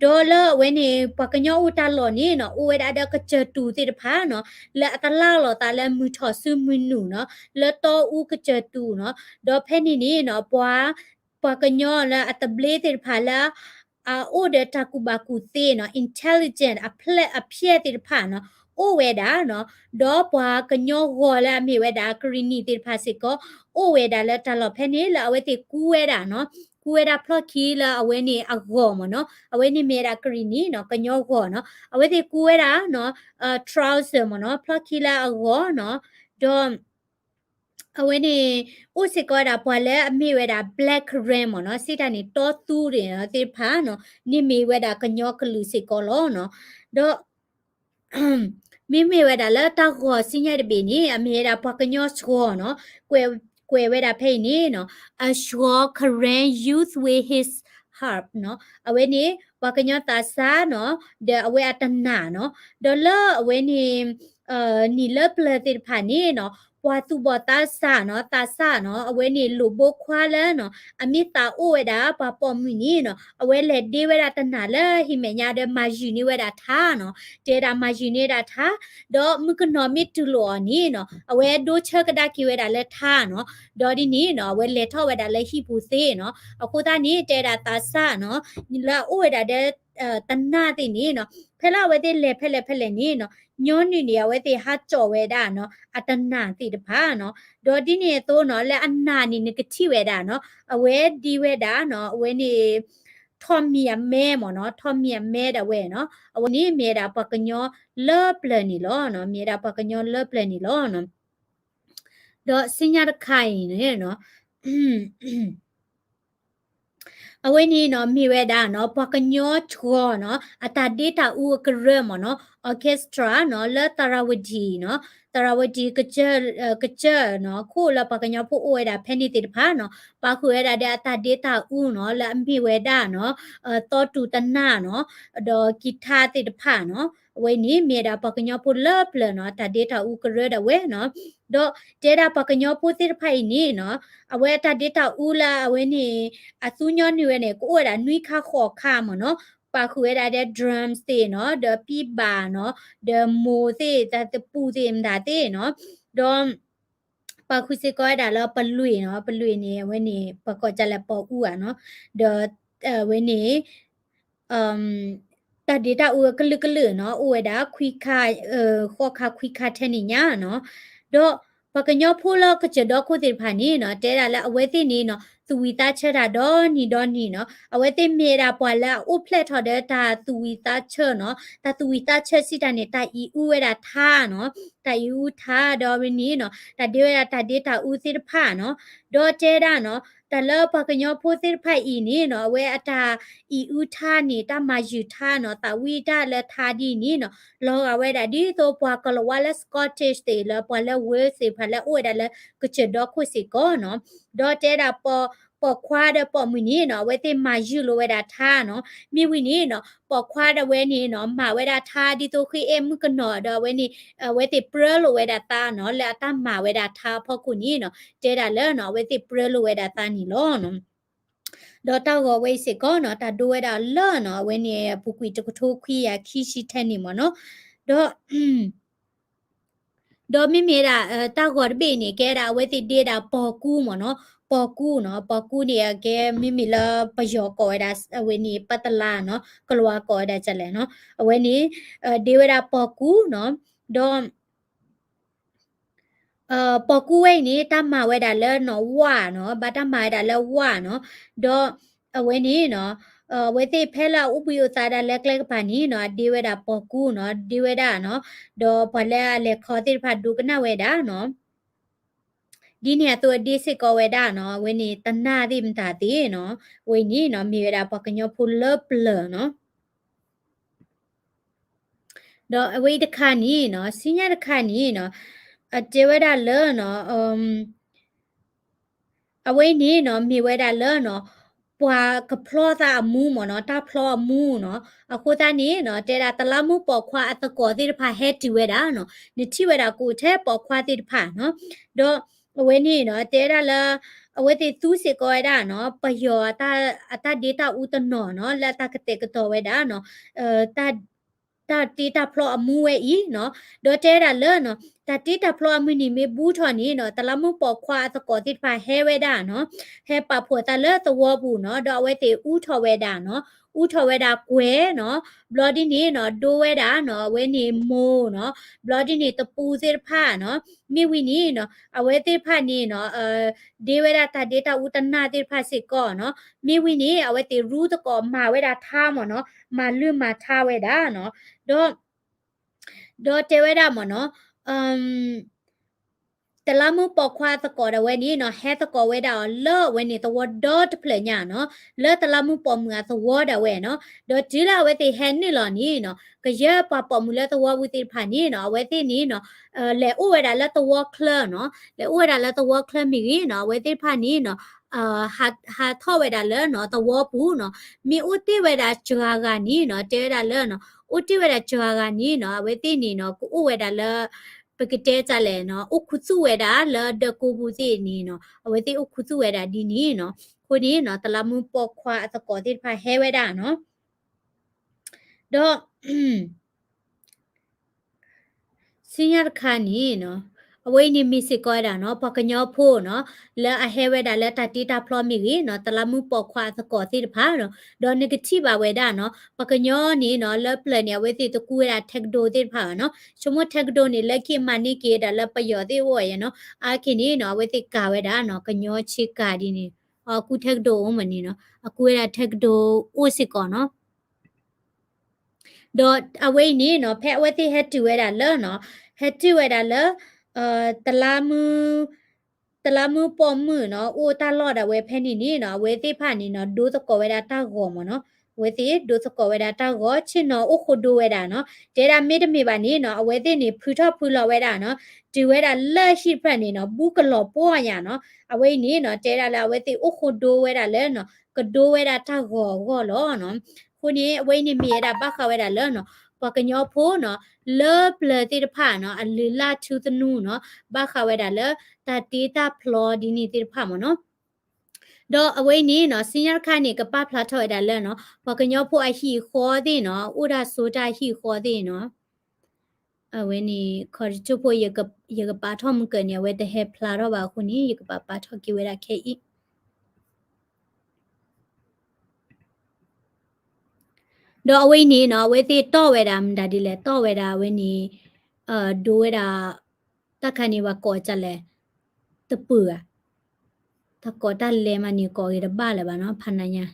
ဒီးလၢအဝဲန့ၣ် ပှၤကညီအိၣ်တၢ်လီၢ်န့ၣ်နီၤ အိၣ်ဝဲဒၣ်ဒီးကစၢၢ်တူၢ်သ့ၣ်တဖၣ်နီၤ လၢအတလၢ်လီၤသးလၢမုၢ်ထီၣ်ဆူမုၢ်နုာ်နီၤ လၢတီအူကစၢၢ်တူၢ်နီၤ ဒီးဖဲန့ၣ်န့ၣ်နီၤ ပှၤ ပှၤကညီလၢအသဘျ့သ့ၣ်တဖၣ်လၢ အအိၣ်ဒီးတၢ်ကူၣ်ဘၣ်ကူၣ်သ့နီၤ intelligent အဖျဲၣ်အဖျဲၣ်သ့ၣ်တဖၣ်နီၤ အိၣ်ဝဲဒၣ်နီၤ ဒီးပှၤကညီဂီၤလၢအမ့ၢ်ဝဲဒၣ်ကရံၣ်နံၣ်သ့ၣ်တဖၣ်စ့ၢ်ကီး အိၣ်ဝဲဒၣ်လၢတၢ်လီၢ်ဖဲန့ၣ် လၢအဝဲသ့ၣ်ကူဝဲဒၣ်နီၤ ကူဝဲဒၣ်ဖျီၣ်ခံလၢအဝဲန့ၣ်အဂီၤမ့ၢ်နီၤ အဝဲန့ၣ်မ့ၢ်ဝဲဒၣ်ကရံၣ်နံၣ်နီၤ ကညီဂီၤနီၤ အဝဲသ့ၣ်ကူဝဲဒၣ်နီၤ trouser မ့ၢ်နီၤ ဖျီၣ်ခံလၢအဂီၤနီၤ ဒီး အဝဲန့ၣ် အိၣ်စ့ၢ်ကီးဝဲဒၣ်ပှၤလၢအမ့ၢ်ဝဲဒၣ် Black Karen မ့ၢ်နီၤ စံးတၢ်န့ၣ် တီသူဒ့ၣ်သ့ၣ်တဖၣ်နီၤ န့ၣ်မ့ၢ်ဝဲဒၣ်ကညီကလုာ်စ့ၢ်ကီးလီၤနီၤ ဒီး မ့မ့ၢ်ဝဲဒၣ်လၢတၢ်ဂီၤစံညါတဘ့ၣ်န့ၣ် အမ့ၢ်ဝဲဒၣ်ပှၤကညီဆှီနီၤ ကွဲးဝဲဒၣ်ဖဲအံၤန့ၣ်နီၤ A Shuo Karen youth with his harp နီၤ အဝဲန့ၣ် ပှၤကညီသးစၢ်နီၤ ဒီးအဝဲအတနၢ်နီၤ ဒီးလၢအဝဲန့ၣ် နံၣ်လၢပျၢၤသ့ၣ်တဖၣ်န့ၣ်နီၤ ပှၤသူၣ်ဘီၣ်သးစၢ်နီၤ သးစၢ်နီၤ အဝဲန့ၣ်လိၣ်ဘိခွါလၢနီၤ အမ့ၢ်သးအိၣ်ဝဲဒၣ်ပှၤပိာ်မုၣ်န့ၣ်နီၤ အဝဲလဲၤဒ့ဝဲဒၣ်တနၢ်လၢဟံၣ်မဲာ်ညါဒီးမၤယုာ်န့ၢ်ဝဲဒၣ်ထါနီၤ တဲဒၣ်မၤယုာ်န့ၢ်ဒၣ်ထါ ဒီးမုၣ်ကနီၤမ့ၢ်တူၢ်လိာ်အီၤန့ၣ်နီၤ အဝဲဒိဆၢကဒါက့ၤဝဲဒၣ်လၢထါနီၤ ဒီးဒ်န့ၣ်နီၤ အဝဲလဲၤထီၣ်ဝဲဒၣ်လၢဟံၣ်ပူၤသ့နီၤ အဃိသတးန့ၣ် တဲဒၣ်သးစၢ်နီၤ လၢအအိၣ်ဝဲဒၣ်ဒီး တနၢ်သ့ၣ်န့ၣ်နီၤ ဖဲလၢအဝဲသ့ၣ်လဲၤဖဲလဲၣ်ဖဲလဲၣ်န့ၣ်နီၤ ညီနုၢ်န့ၣ် အဝဲသ့ၣ်ဟးကၠီၣ်ဝဲဒၣ်နီၤ အတနၢ်သ့ၣ်တဖၣ်နီၤ ဒီးဒ်န့ၣ်အသိးနီၤ လၢအနၢ်န့ၣ် နကထံၣ်ဝဲဒၣ်နီၤ အဝဲဒံးဝဲဒၣ်နီၤ အဝဲန့ၣ် ထီၣ်မံၤအမဲမ့ၢ်နီၤ ထီၣ်မံၤအမဲဒၣ်ဝဲနီၤ အဝဲန့ၣ်မ့ၢ်ဝဲဒၣ်ပှၤကညီလၢပျၢၤန့ၣ်လီၤနီၤ မ့ၢ်ဝဲဒၣ်ပှၤကညီလၢပျၢၤန့ၣ်လီၤနီၤ ဒီးစံညါတခါအံၤန့ၣ်နီၤ အဝဲန့ၣ်နီၤ မ့ၢ်ဝဲဒၣ်နီၤ ပှၤကညီဆှီနီၤ အတၢ်ဒ့တၢ်အူအကရၢမ့ၢ်နီၤ orchestra နီၤ လၢသရၣ်ဝတံၣ်နီၤ သရၣ်ဝတံၣ်ကစၢၢ် ကစၢၢ်နီၤ ခိၣ်လၢပှၤကညီဖိအိၣ်ဝဲဒၣ်ဖဲန့ၣ်သ့ၣ်တဖၣ်နီၤ ပာ်ဃုာ်ဝဲဒၣ်ဒီးအတၢ်ဒ့တၢ်အူနီၤ လၢအမ့ၢ်ဝဲဒၣ်နီၤ သီတူၢ်တနၢ်နီၤ ဒီးကံၤထါသ့ၣ်တဖၣ်နီၤ အဝဲန့ၣ်မ့ၢ်ဝဲဒၣ်ပှၤကညီဖိလၢပျၢၤနီၤ အတၢ်ဒ့တၢ်အူကရၢဒၣ်ဝဲနီၤ ဒီးတဲဒၣ်ပှၤကညီဖိသ့ၣ်တဖၣ်အံၤန့ၣ်နီၤ အဝဲအတၢ်ဒ့တၢ်အူလၢအဝဲန့ၣ် အသူညီနုၢ်ဝဲန့ၣ် ကအိၣ်ဝဲဒၣ်နွံခါဃိးခါမ့ၢ်နီၤ ပာ်ဃုာ်ဝဲဒၣ်ဒီး drums သ့ၣ်နီၤ ဒီးပံဘၣ်နီၤ ဒီးမိၢ်သ့ၣ် တၢ်သပူၤသ့ၣ်မတၤသ့ၣ်နီၤ ဒီး ပာ်ဃုာ်စ့ၢ်ကီးဝဲဒၣ်လၢပလွံၢ်နီၤ ပလွံၢ်န့ၣ် အဝဲန့ၣ် ပှၤကိးဒ်လဲၣ် ပိာ်အူဧါနီၤ ဒီး အဝဲန့ၣ် တၢ်ဒ့တၢ်အူကလုာ်ကလုာ်နီၤ အိၣ်ဝဲဒၣ်ခွံခါ ဃိးခါခွံခါထဲန့ၣ်ညါနီၤ ဒီးပှၤကညီဖိလၢကစၢၢ်ဒီခိၣ်သ့ၣ်တဖၣ်န့ၣ်နီၤ တဲဒၣ်လၢအဝဲသ့ၣ်န့ၣ်နီၤ သူၣ်ဝံၣ်သးဆၢတၢ်ဒီနံၤဒီနံၤနီၤ အဝဲသ့ၣ်မ့ၢ်ဝဲဒၣ်ပှၤလၢအအိၣ်ဖျဲၣ်ထီၣ်ဒီးတၢ်သူၣ်ဝံၣ်သးဆၢနီၤ တၢ်သူၣ်ဝံၣ်သးဆၢစံးတၢ်န့ၣ် တၢ်အံၤအူဝဲဒၣ်ထါနီၤ တၢ်အံၤအူထါဒီးဝဲန့ၣ်နီၤ တၢ်ဒ့ဝဲဒၣ်တၢ်ဒ့တၢ်အူသ့ၣ်တဖၣ်နီၤ ဒီးတဲဒၣ်နီၤ တၢ်လၢပှၤကညီဖိသ့ၣ်တဖၣ်အံၤန့ၣ်နီၤ အဝဲအတၢ်အံၤအူထါန့ၣ် တၢ်မၤယုာ်ထါနီၤ သးဝံၣ်တၢ်လၢထါဒ်န့ၣ်နီၤ လီၤဂာ်ဝဲဒၣ်ဒ်သိးပှၤကလီၤဝါလၢ Scottish သ့ၣ်လၢပှၤလၢ Wales သ့ၣ်တဖၣ်လၢအိၣ်ဝဲဒၣ်လၢကစၢၢ်ဒီခိၣ်စ့ၢ်ကီးနီၤ ဒီးတဲဒၣ် ပိာ်ခွါဒီးပိာ်မုၣ်န့ၣ်နီၤ အဝဲသ့ၣ်မၤယုာ်လိာ်ဝဲဒၣ်ထါနီၤ မ့ၢ်ဝံၤန့ၣ်နီၤ ပိာ်ခွါဒၣ်ဝဲန့ၣ်နီၤ မၤဝဲဒၣ်ထါဒ်သိးဃ့အဲၣ်မုၣ်ကနီၤဒီးအဝဲန့ၣ် အဝဲသ့ၣ်ပြၢလိာ်ဝဲဒၣ်သးနီၤ လၢအတၢ်မၤဝဲဒၣ်ထါအဖီခိၣ်န့ၣ်နီၤ တဲဒၣ်လၢနီၤ အဝဲသ့ၣ်ပြၢလိာ်ဝဲဒၣ်သးန့ၣ်လီၤနီၤ ဒီးတၢ်ဂီၤဝဲအံၤစ့ၢ်ကီးနီၤ တၢ်ဒိဝဲဒၣ်လၢနီၤ အဝဲန့ၣ် အပူၤကွံာ်တကထိခွံကယၤခံဆံထဲန့ၣ်မ့ၢ်နီၤ ဒီး ဒီးမ့မ့ၢ်ဒၣ် တၢ်ဂီၤတဘ့ၣ်န့ၣ် ကဲဒၣ်အဝဲသ့ၣ်ဒ့ဒၣ်ပိာ်ကူမ့ၢ်နီၤ ပိာ်ကူနီၤ ပိာ်ကူန့ၣ် အကဲမ့မ့ၢ်လၢပယီၤကိးဝဲဒၣ် အဝဲန့ၣ် ပတလါနီၤ ကလၤဝါကိးဝဲဒၣ်ဒ်လဲၣ်နီၤ အဝဲန့ၣ် ဒ့ဝဲဒၣ်ပိာ်ကူနီၤ ဒီး ပိာ်ကူဝဲအံၤန့ၣ် တၢ်မၤဝဲဒၣ်လၢနီၤ ဝၣ်နီၤ ဘၣ်တၢ်မၤဝဲဒၣ်လၢဝၣ်နီၤ ဒီးအဝဲန့ၣ်နီၤ အဝဲသ့ၣ်ဖဲလၢအအိၣ်ဘှံးအိၣ်သါဒၣ်လၢကျဲကပၤန့ၣ်နီၤ အဒ့ဝဲဒၣ်ပိာ်ကူနီၤ ဒ့ဝဲဒၣ်နီၤ ဒီးပှၤလၢအလဲၤခီသ့ၣ်တဖၣ်ဒိကနၣ်ဝဲဒၣ်နီၤ ဒ်န့ၣ်အသိးအဒ့စ့ၢ်ကီးဝဲဒၣ်နီၤ အဝဲန့ၣ်တနၢ်သ့ၣ်မတၤသ့ၣ်နီၤ အဝဲအံၤန့ၣ်နီၤ မ့ၢ်ဝဲဒၣ်ပှၤကညီဖိလၢပျၢၤနီၤ ဒီးအဝဲအံၤတခါန့ၣ်နီၤ စံညါတခါန့ၣ်နီၤ အတဲဝဲဒၣ်လၢနီၤ အဝဲအံၤန့ၣ်နီၤ မ့ၢ်ဝဲဒၣ်လၢနီၤ ပှၤကဖျီသးအမူမ့ၢ်နီၤ တၢ်ဖျီအမူနီၤ အဃိသတးန့ၣ်နီၤ တဲဒၣ်တလးမူပိာ်ခွါအသကိးသ့ၣ်တဖၣ်ဟဲတုၤဝဲဒၣ်နီၤ နထံၣ်ဝဲဒၣ်ကိးထဲပိာ်ခွါသ့ၣ်တဖၣ်နီၤ ဒီး အဝဲန့ၣ်နီၤ တဲဝဲဒၣ်လၢ အဝဲသ့ၣ်သူစ့ၢ်ကီးဝဲဒၣ်နီၤ ပယီၤအတၢ်ဒ့တၢ်အူတနီၤနီၤ လၢအတၢ်ကတဲာ်ကတီၤဝဲဒၣ်နီၤ တၢ်တ့တၢ်ဖျီအမူဝဲအံၤနီၤ ဒီးတဲဝဲဒၣ်လၢနီၤ တၢ်တ့တၢ်ဖျီအမုၢ်နံၤမ့ၢ်ဘူးထီၣ်န့ၣ်နီၤ တလးမူပိာ်ခွါအသကိးသ့ၣ်တဖၣ်ဟဲဝဲဒၣ်နီၤ ဟဲပာ်ဖှိၣ်သးလၢသဝီပူၤနီၤ ဒီးအဝဲသ့ၣ်အူထီၣ်ဝဲဒၣ်နီၤ အူထီၣ်ဝဲဒၣ်ကွဲၤနီၤ ဘျီဒ်န့ၣ်နီၤ ဒိဝဲဒၣ်နီၤ အဝဲန့ၣ်မိၢ်နီၤ ဘျီဒ်န့ၣ်တပူၤသ့ၣ်တဖၣ်နီၤ မ့ၢ်ဝံၤန့ၣ်နီၤ အဝဲသ့ၣ်တဖၣ်န့ၣ်နီၤ ဒ့ဝဲဒၣ်တၢ်ဒ့တၢ်အူတနၢ်သ့ၣ်တဖၣ်စ့ၢ်ကီးနီၤ မ့ၢ်ဝံၤန့ၣ် အဝဲသ့ၣ်ရူသကိးမၤဝဲဒၣ်ထါမ့ၢ်နီၤ မၤလုၢ်မၤထါဝဲဒၣ်နီၤ ဒီး ဒီးတဲဝဲဒၣ်မ့ၢ်နီၤ တလးမူပိာ်ခွါသကိးဒၣ်ဝဲန့ၣ်နီၤ ဟဲသကိးဝဲဒၣ်အီၤလၢအဝဲန့ၣ်သဝီဒီတဖျၢၣ်ညါနီၤ လၢတလးမူပိာ်မုၣ်အသဝီဒၣ်ဝဲနီၤ ဒီးတုၤလၢအဝဲသ့ၣ်ဟဲနုာ်လီၤန့ၣ်နီၤ ကယဲၢ်ပှၤပိာ်မုၣ်လၢသဝီပူၤသ့ၣ်တဖၣ်န့ၣ်နီၤ အဝဲသ့ၣ်န့ၣ်နီၤ လဲၤအိၣ်ဝဲဒၣ်လၢသဝီချၢနီၤ လဲၤအိၣ်ဝဲဒၣ်လၢသဝီချၢမ့ၢ်ဂ့ၤနီၤ အဝဲသ့ၣ်တဖၣ်န့ၣ်နီၤ ဟးထီၣ်ဝဲဒၣ်လၢနီၤ သဝီပူၤနီၤ မ့ၢ်အိၣ်တ့ၢ်ဝဲဒၣ်စှၤဂၤန့ၣ်နီၤ တဲဝဲဒၣ်လၢနီၤ အိၣ်တ့ၢ်ဝဲဒၣ်စှၤဂၤန့ၣ်နီၤ အဝဲသ့ၣ်န့ၣ်နီၤ ကအိၣ်ဝဲဒၣ်လၢ ပကတဲတၢ်လဲၣ်နီၤ အိၣ်ခူသူၣ်ဝဲဒၣ်လၢဒၢကိပူၤသ့ၣ်န့ၣ်နီၤ အဝဲသ့ၣ်အိၣ်ခူသူၣ်ဝဲဒၣ်ဒ်န့ၣ်နီၤ အဃိန့ၣ်နီၤ တလးမူပိာ်ခွါအသကိးသ့ၣ်တဖၣ်ဟဲဝဲဒၣ်နီၤ ဒီး ဆူညါတခါန့ၣ်နီၤ အဝဲအံၤန့ၣ်မ့ၢ်စ့ၢ်ကီးဝဲဒၣ်နီၤ ပှၤကညီဖိနီၤ လၢအဟဲဝဲဒၣ်လၢတၢ်တ့တၢ်ဖျီမ့ၢ်ဂ့ၤနီၤ တလးမူပိာ်ခွါအသကိးသ့ၣ်တဖၣ်နီၤ ဒီးနကထံၣ်ဘၣ်ဝဲဒၣ်နီၤ ပှၤကညီန့ၣ်နီၤ လၢပျၢၤန့ၣ် အဝဲသ့ၣ်တကူဝဲဒၣ်ထဲကဒိသ့ၣ်တဖၣ်ဘၣ်နီၤ ဆိကမိၣ်ထဲကဒိန့ၣ် လၢခံအမၤန့ၢ်က့ၤဒၣ်လၢပယီၤသ့ၣ်အအိၣ်ယဲနီၤ အါတက့ၢ်န့ၣ်နီၤ အဝဲသ့ၣ်ကၤဝဲဒၣ်နီၤ ကညီဆ့ကၤဒ်န့ၣ် အကူထဲကဒိအိၣ်မးန့ၣ်နီၤ အကူဝဲဒၣ်ထဲကဒိအိၣ်စ့ၢ်ကီးနီၤ ဒီးအဝဲအံၤန့ၣ်နီၤ ဖဲအဝဲသ့ၣ်ဟဲတုၤဝဲဒၣ်လၢနီၤ ဟဲတုၤဝဲဒၣ်လၢ တလးမူ တလးမူပိာ်မုၣ်နီၤ အိၣ်တၢ်လီၢ်ဒၣ်ဝဲဖဲန့ၣ်န့ၣ်နီၤ အဝဲသ့ၣ်တဖၣ်န့ၣ်နီၤ ဒိသကိးဝဲဒၣ်တၢ်ဂီၤမ့ၢ်နီၤ အဝဲသ့ၣ်ဒိသကိးဝဲဒၣ်တၢ်ဂီၤ ဆ့ၣ်နီၤအိၣ်ဃိဒိဝဲဒၣ်နီၤ တဲဒၣ်မ့တမ့ၢ်ဘၣ်န့ၣ်နီၤ အဝဲသ့ၣ်န့ၣ် ဖုထီၣ်ဖုလီၤဝဲဒၣ်နီၤ တုၤဝဲဒၣ်လၢဟံၣ်တဖျၢၣ်န့ၣ်နီၤ ဘူးကလီၤပှီၢ်ညါနီၤ အဝဲအံၤန့ၣ်နီၤ တဲဒၣ်လၢအဝဲသ့ၣ်အိၣ်ဃိဒိဝဲဒၣ်လၢနီၤ ကဒိဝဲဒၣ်တၢ်ဂီၤအဂီၢ်လီၤနီၤ အဃိန့ၣ် အဝဲအံၤန့ၣ်မ့ၢ်ဝဲဒၣ်ဘၣ်ဃးဝဲဒၣ်လၢနီၤ ပှၤကညီဖိနီၤ လၢပျၢၤသ့ၣ်တဖၣ်နီၤ အလုၢ်အလၢ်ထူသနူနီၤ ဘၣ်ဃးဝဲဒၣ်လၢ တၢ်တ့တၢ်ဖျီဒ်န့ၣ်သ့ၣ်တဖၣ်မ့ၢ်နီၤ ဒီးအဝဲအံၤန့ၣ်နီၤ ဆူညါတခါန့ၣ် ကပာ်ဖျါထီၣ်ဝဲဒၣ်လၢနီၤ ပှၤကညီဖိအဟံၣ်အဃီသ့ၣ်နီၤ အိၣ်ဒၣ်ဆိတၢ်ဟံၣ်အဃီသ့ၣ်နီၤ အဝဲန့ၣ် ခီတစိၢ်ဖိ ယကပာ်ထီၣ်မုၢ်ကၢၢ်န့ၣ် အဝဲတဟဲဖျါထီၣ်ဘၣ်အဃိန့ၣ် ယကပာ်ပာ်ထီၣ်က့ၤဝဲဒၣ်ခဲအံၤ ဒီးအဝဲအံၤန့ၣ်နီၤ အဝဲသ့ၣ်တီၢ်ဝဲဒၣ်မတၤဒ်လဲၣ် တီၢ်ဝဲဒၣ်အဝဲန့ၣ် ဒိဝဲဒၣ် တၢ်ခါန့ၣ်ပှၤကိးကလဲၣ် တပၢၢ်ဧါ တၢ်ကိးတၢ်လဲၤမးန့ၣ် ကိးဂ့ၤတဘၣ်လၢၤဘၣ်နီၤ ဖးနၤညါ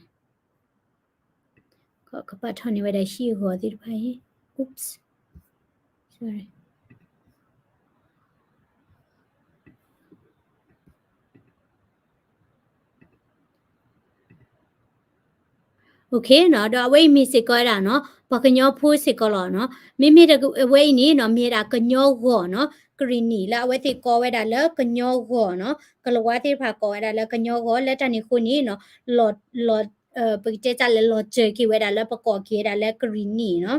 ကပာ်ထီၣ်န့ၢ်ဝဲဒၣ်ဟံၣ်အဂီၤသ့ၣ်တဖၣ်အံၤ oops sorry okay နီၤ ဒီးအဝဲအံၤမ့ၢ်စ့ၢ်ကီးဝဲဒၣ်နီၤ ပှၤကညီဖိစ့ၢ်ကီးလီၤနီၤ မ့မ့ၢ်အဝဲအံၤန့ၣ်နီၤ မ့ၢ်ဝဲဒၣ်ကညီဂီၤနီၤ ကရံၣ်နံၣ် လၢအဝဲသ့ၣ်ကိးဝဲဒၣ်လၢကညီဂီၤနီၤ ကလၤဝါသ့ၣ်တဖၣ်ကိးဝဲဒၣ်လၢကညီဂီၤ လၢတၢ်န့ၣ်အဃိန့ၣ်နီၤ လီၤ ပကတဲတၢ်လဲၣ် လီၤစၢၤက့ၤဝဲဒၣ်လၢပကိးက့ၤဝဲဒၣ်လၢကရံၣ်နံၣ်နီၤ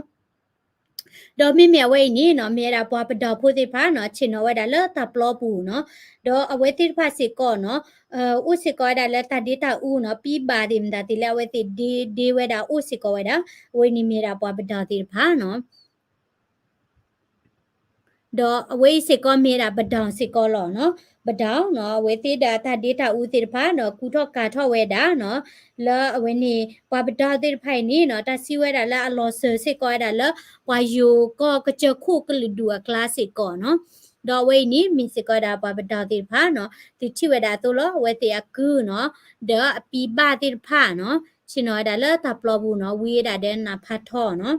ဒီးမ့မ့ၢ်အဝဲအံၤန့ၣ်နီၤ မ့ၢ်ဝဲဒၣ်ပှၤပဒိၣ်ဖိသ့ၣ်တဖၣ်နီၤ ဆ့ၣ်နီၤဝဲဒၣ်လၢတၢ်ပျီပူၤနီၤ ဒီးအဝဲသ့ၣ်တဖၣ်စ့ၢ်ကီးနီၤ အိၣ်စ့ၢ်ကီးဝဲဒၣ်လၢတၢ်ဒ့တၢ်အူနီၤ ပံဘၣ်သ့ၣ်မတၤသ့ၣ်လၢအဝဲသ့ၣ်ဒ့ဒ့ဝဲဒၣ်အိၣ်စ့ၢ်ကီးဝဲဒၣ် အဝဲန့ၣ်မ့ၢ်ဝဲဒၣ်ပှၤပဒိၣ်သ့ၣ်တဖၣ်နီၤ ဒီးအဝဲအံၤစ့ၢ်ကီးမ့ၢ်ဝဲဒၣ်ပဒိၣ်စ့ၢ်ကီးလီၤနီၤ ပဒိၣ်နီၤ အဝဲသ့ၣ်ဒီးတၢ်ဒ့တၢ်အူသ့ၣ်တဖၣ်နီၤ ကူထီၣ်ကၤထီၣ်ဝဲဒၣ်နီၤ လၢအဝဲန့ၣ် ပှၤပဒိၣ်သ့ၣ်တဖၣ်အံၤန့ၣ်နီၤ တၢ်စံးဝဲဒၣ်လၢအလီၤစၢၤစ့ၢ်ကီးဝဲဒၣ်လၢ ပှၤယိၤကီၢ်ကစၢၢ်ခိၣ်ကလုာ်ဒူၣ်အကျါစ့ၢ်ကီးနီၤ ဒီးအဝဲအံၤန့ၣ် မ့ၢ်စ့ၢ်ကီးဝဲဒၣ်ပှၤပဒိၣ်သ့ၣ်တဖၣ်နီၤ သုထံၣ်ဝဲဒၣ်အသိးလီၤ အဝဲသ့ၣ်အကုၢ်နီၤ ဒီးအပံဘၣ်သ့ၣ်တဖၣ်နီၤ ဆ့ၣ်နီၤဝဲဒၣ်လၢတၢ်ပျီပူၤနီၤ ဝံဝဲဒၣ်ဒီးနးဖးထီနီၤ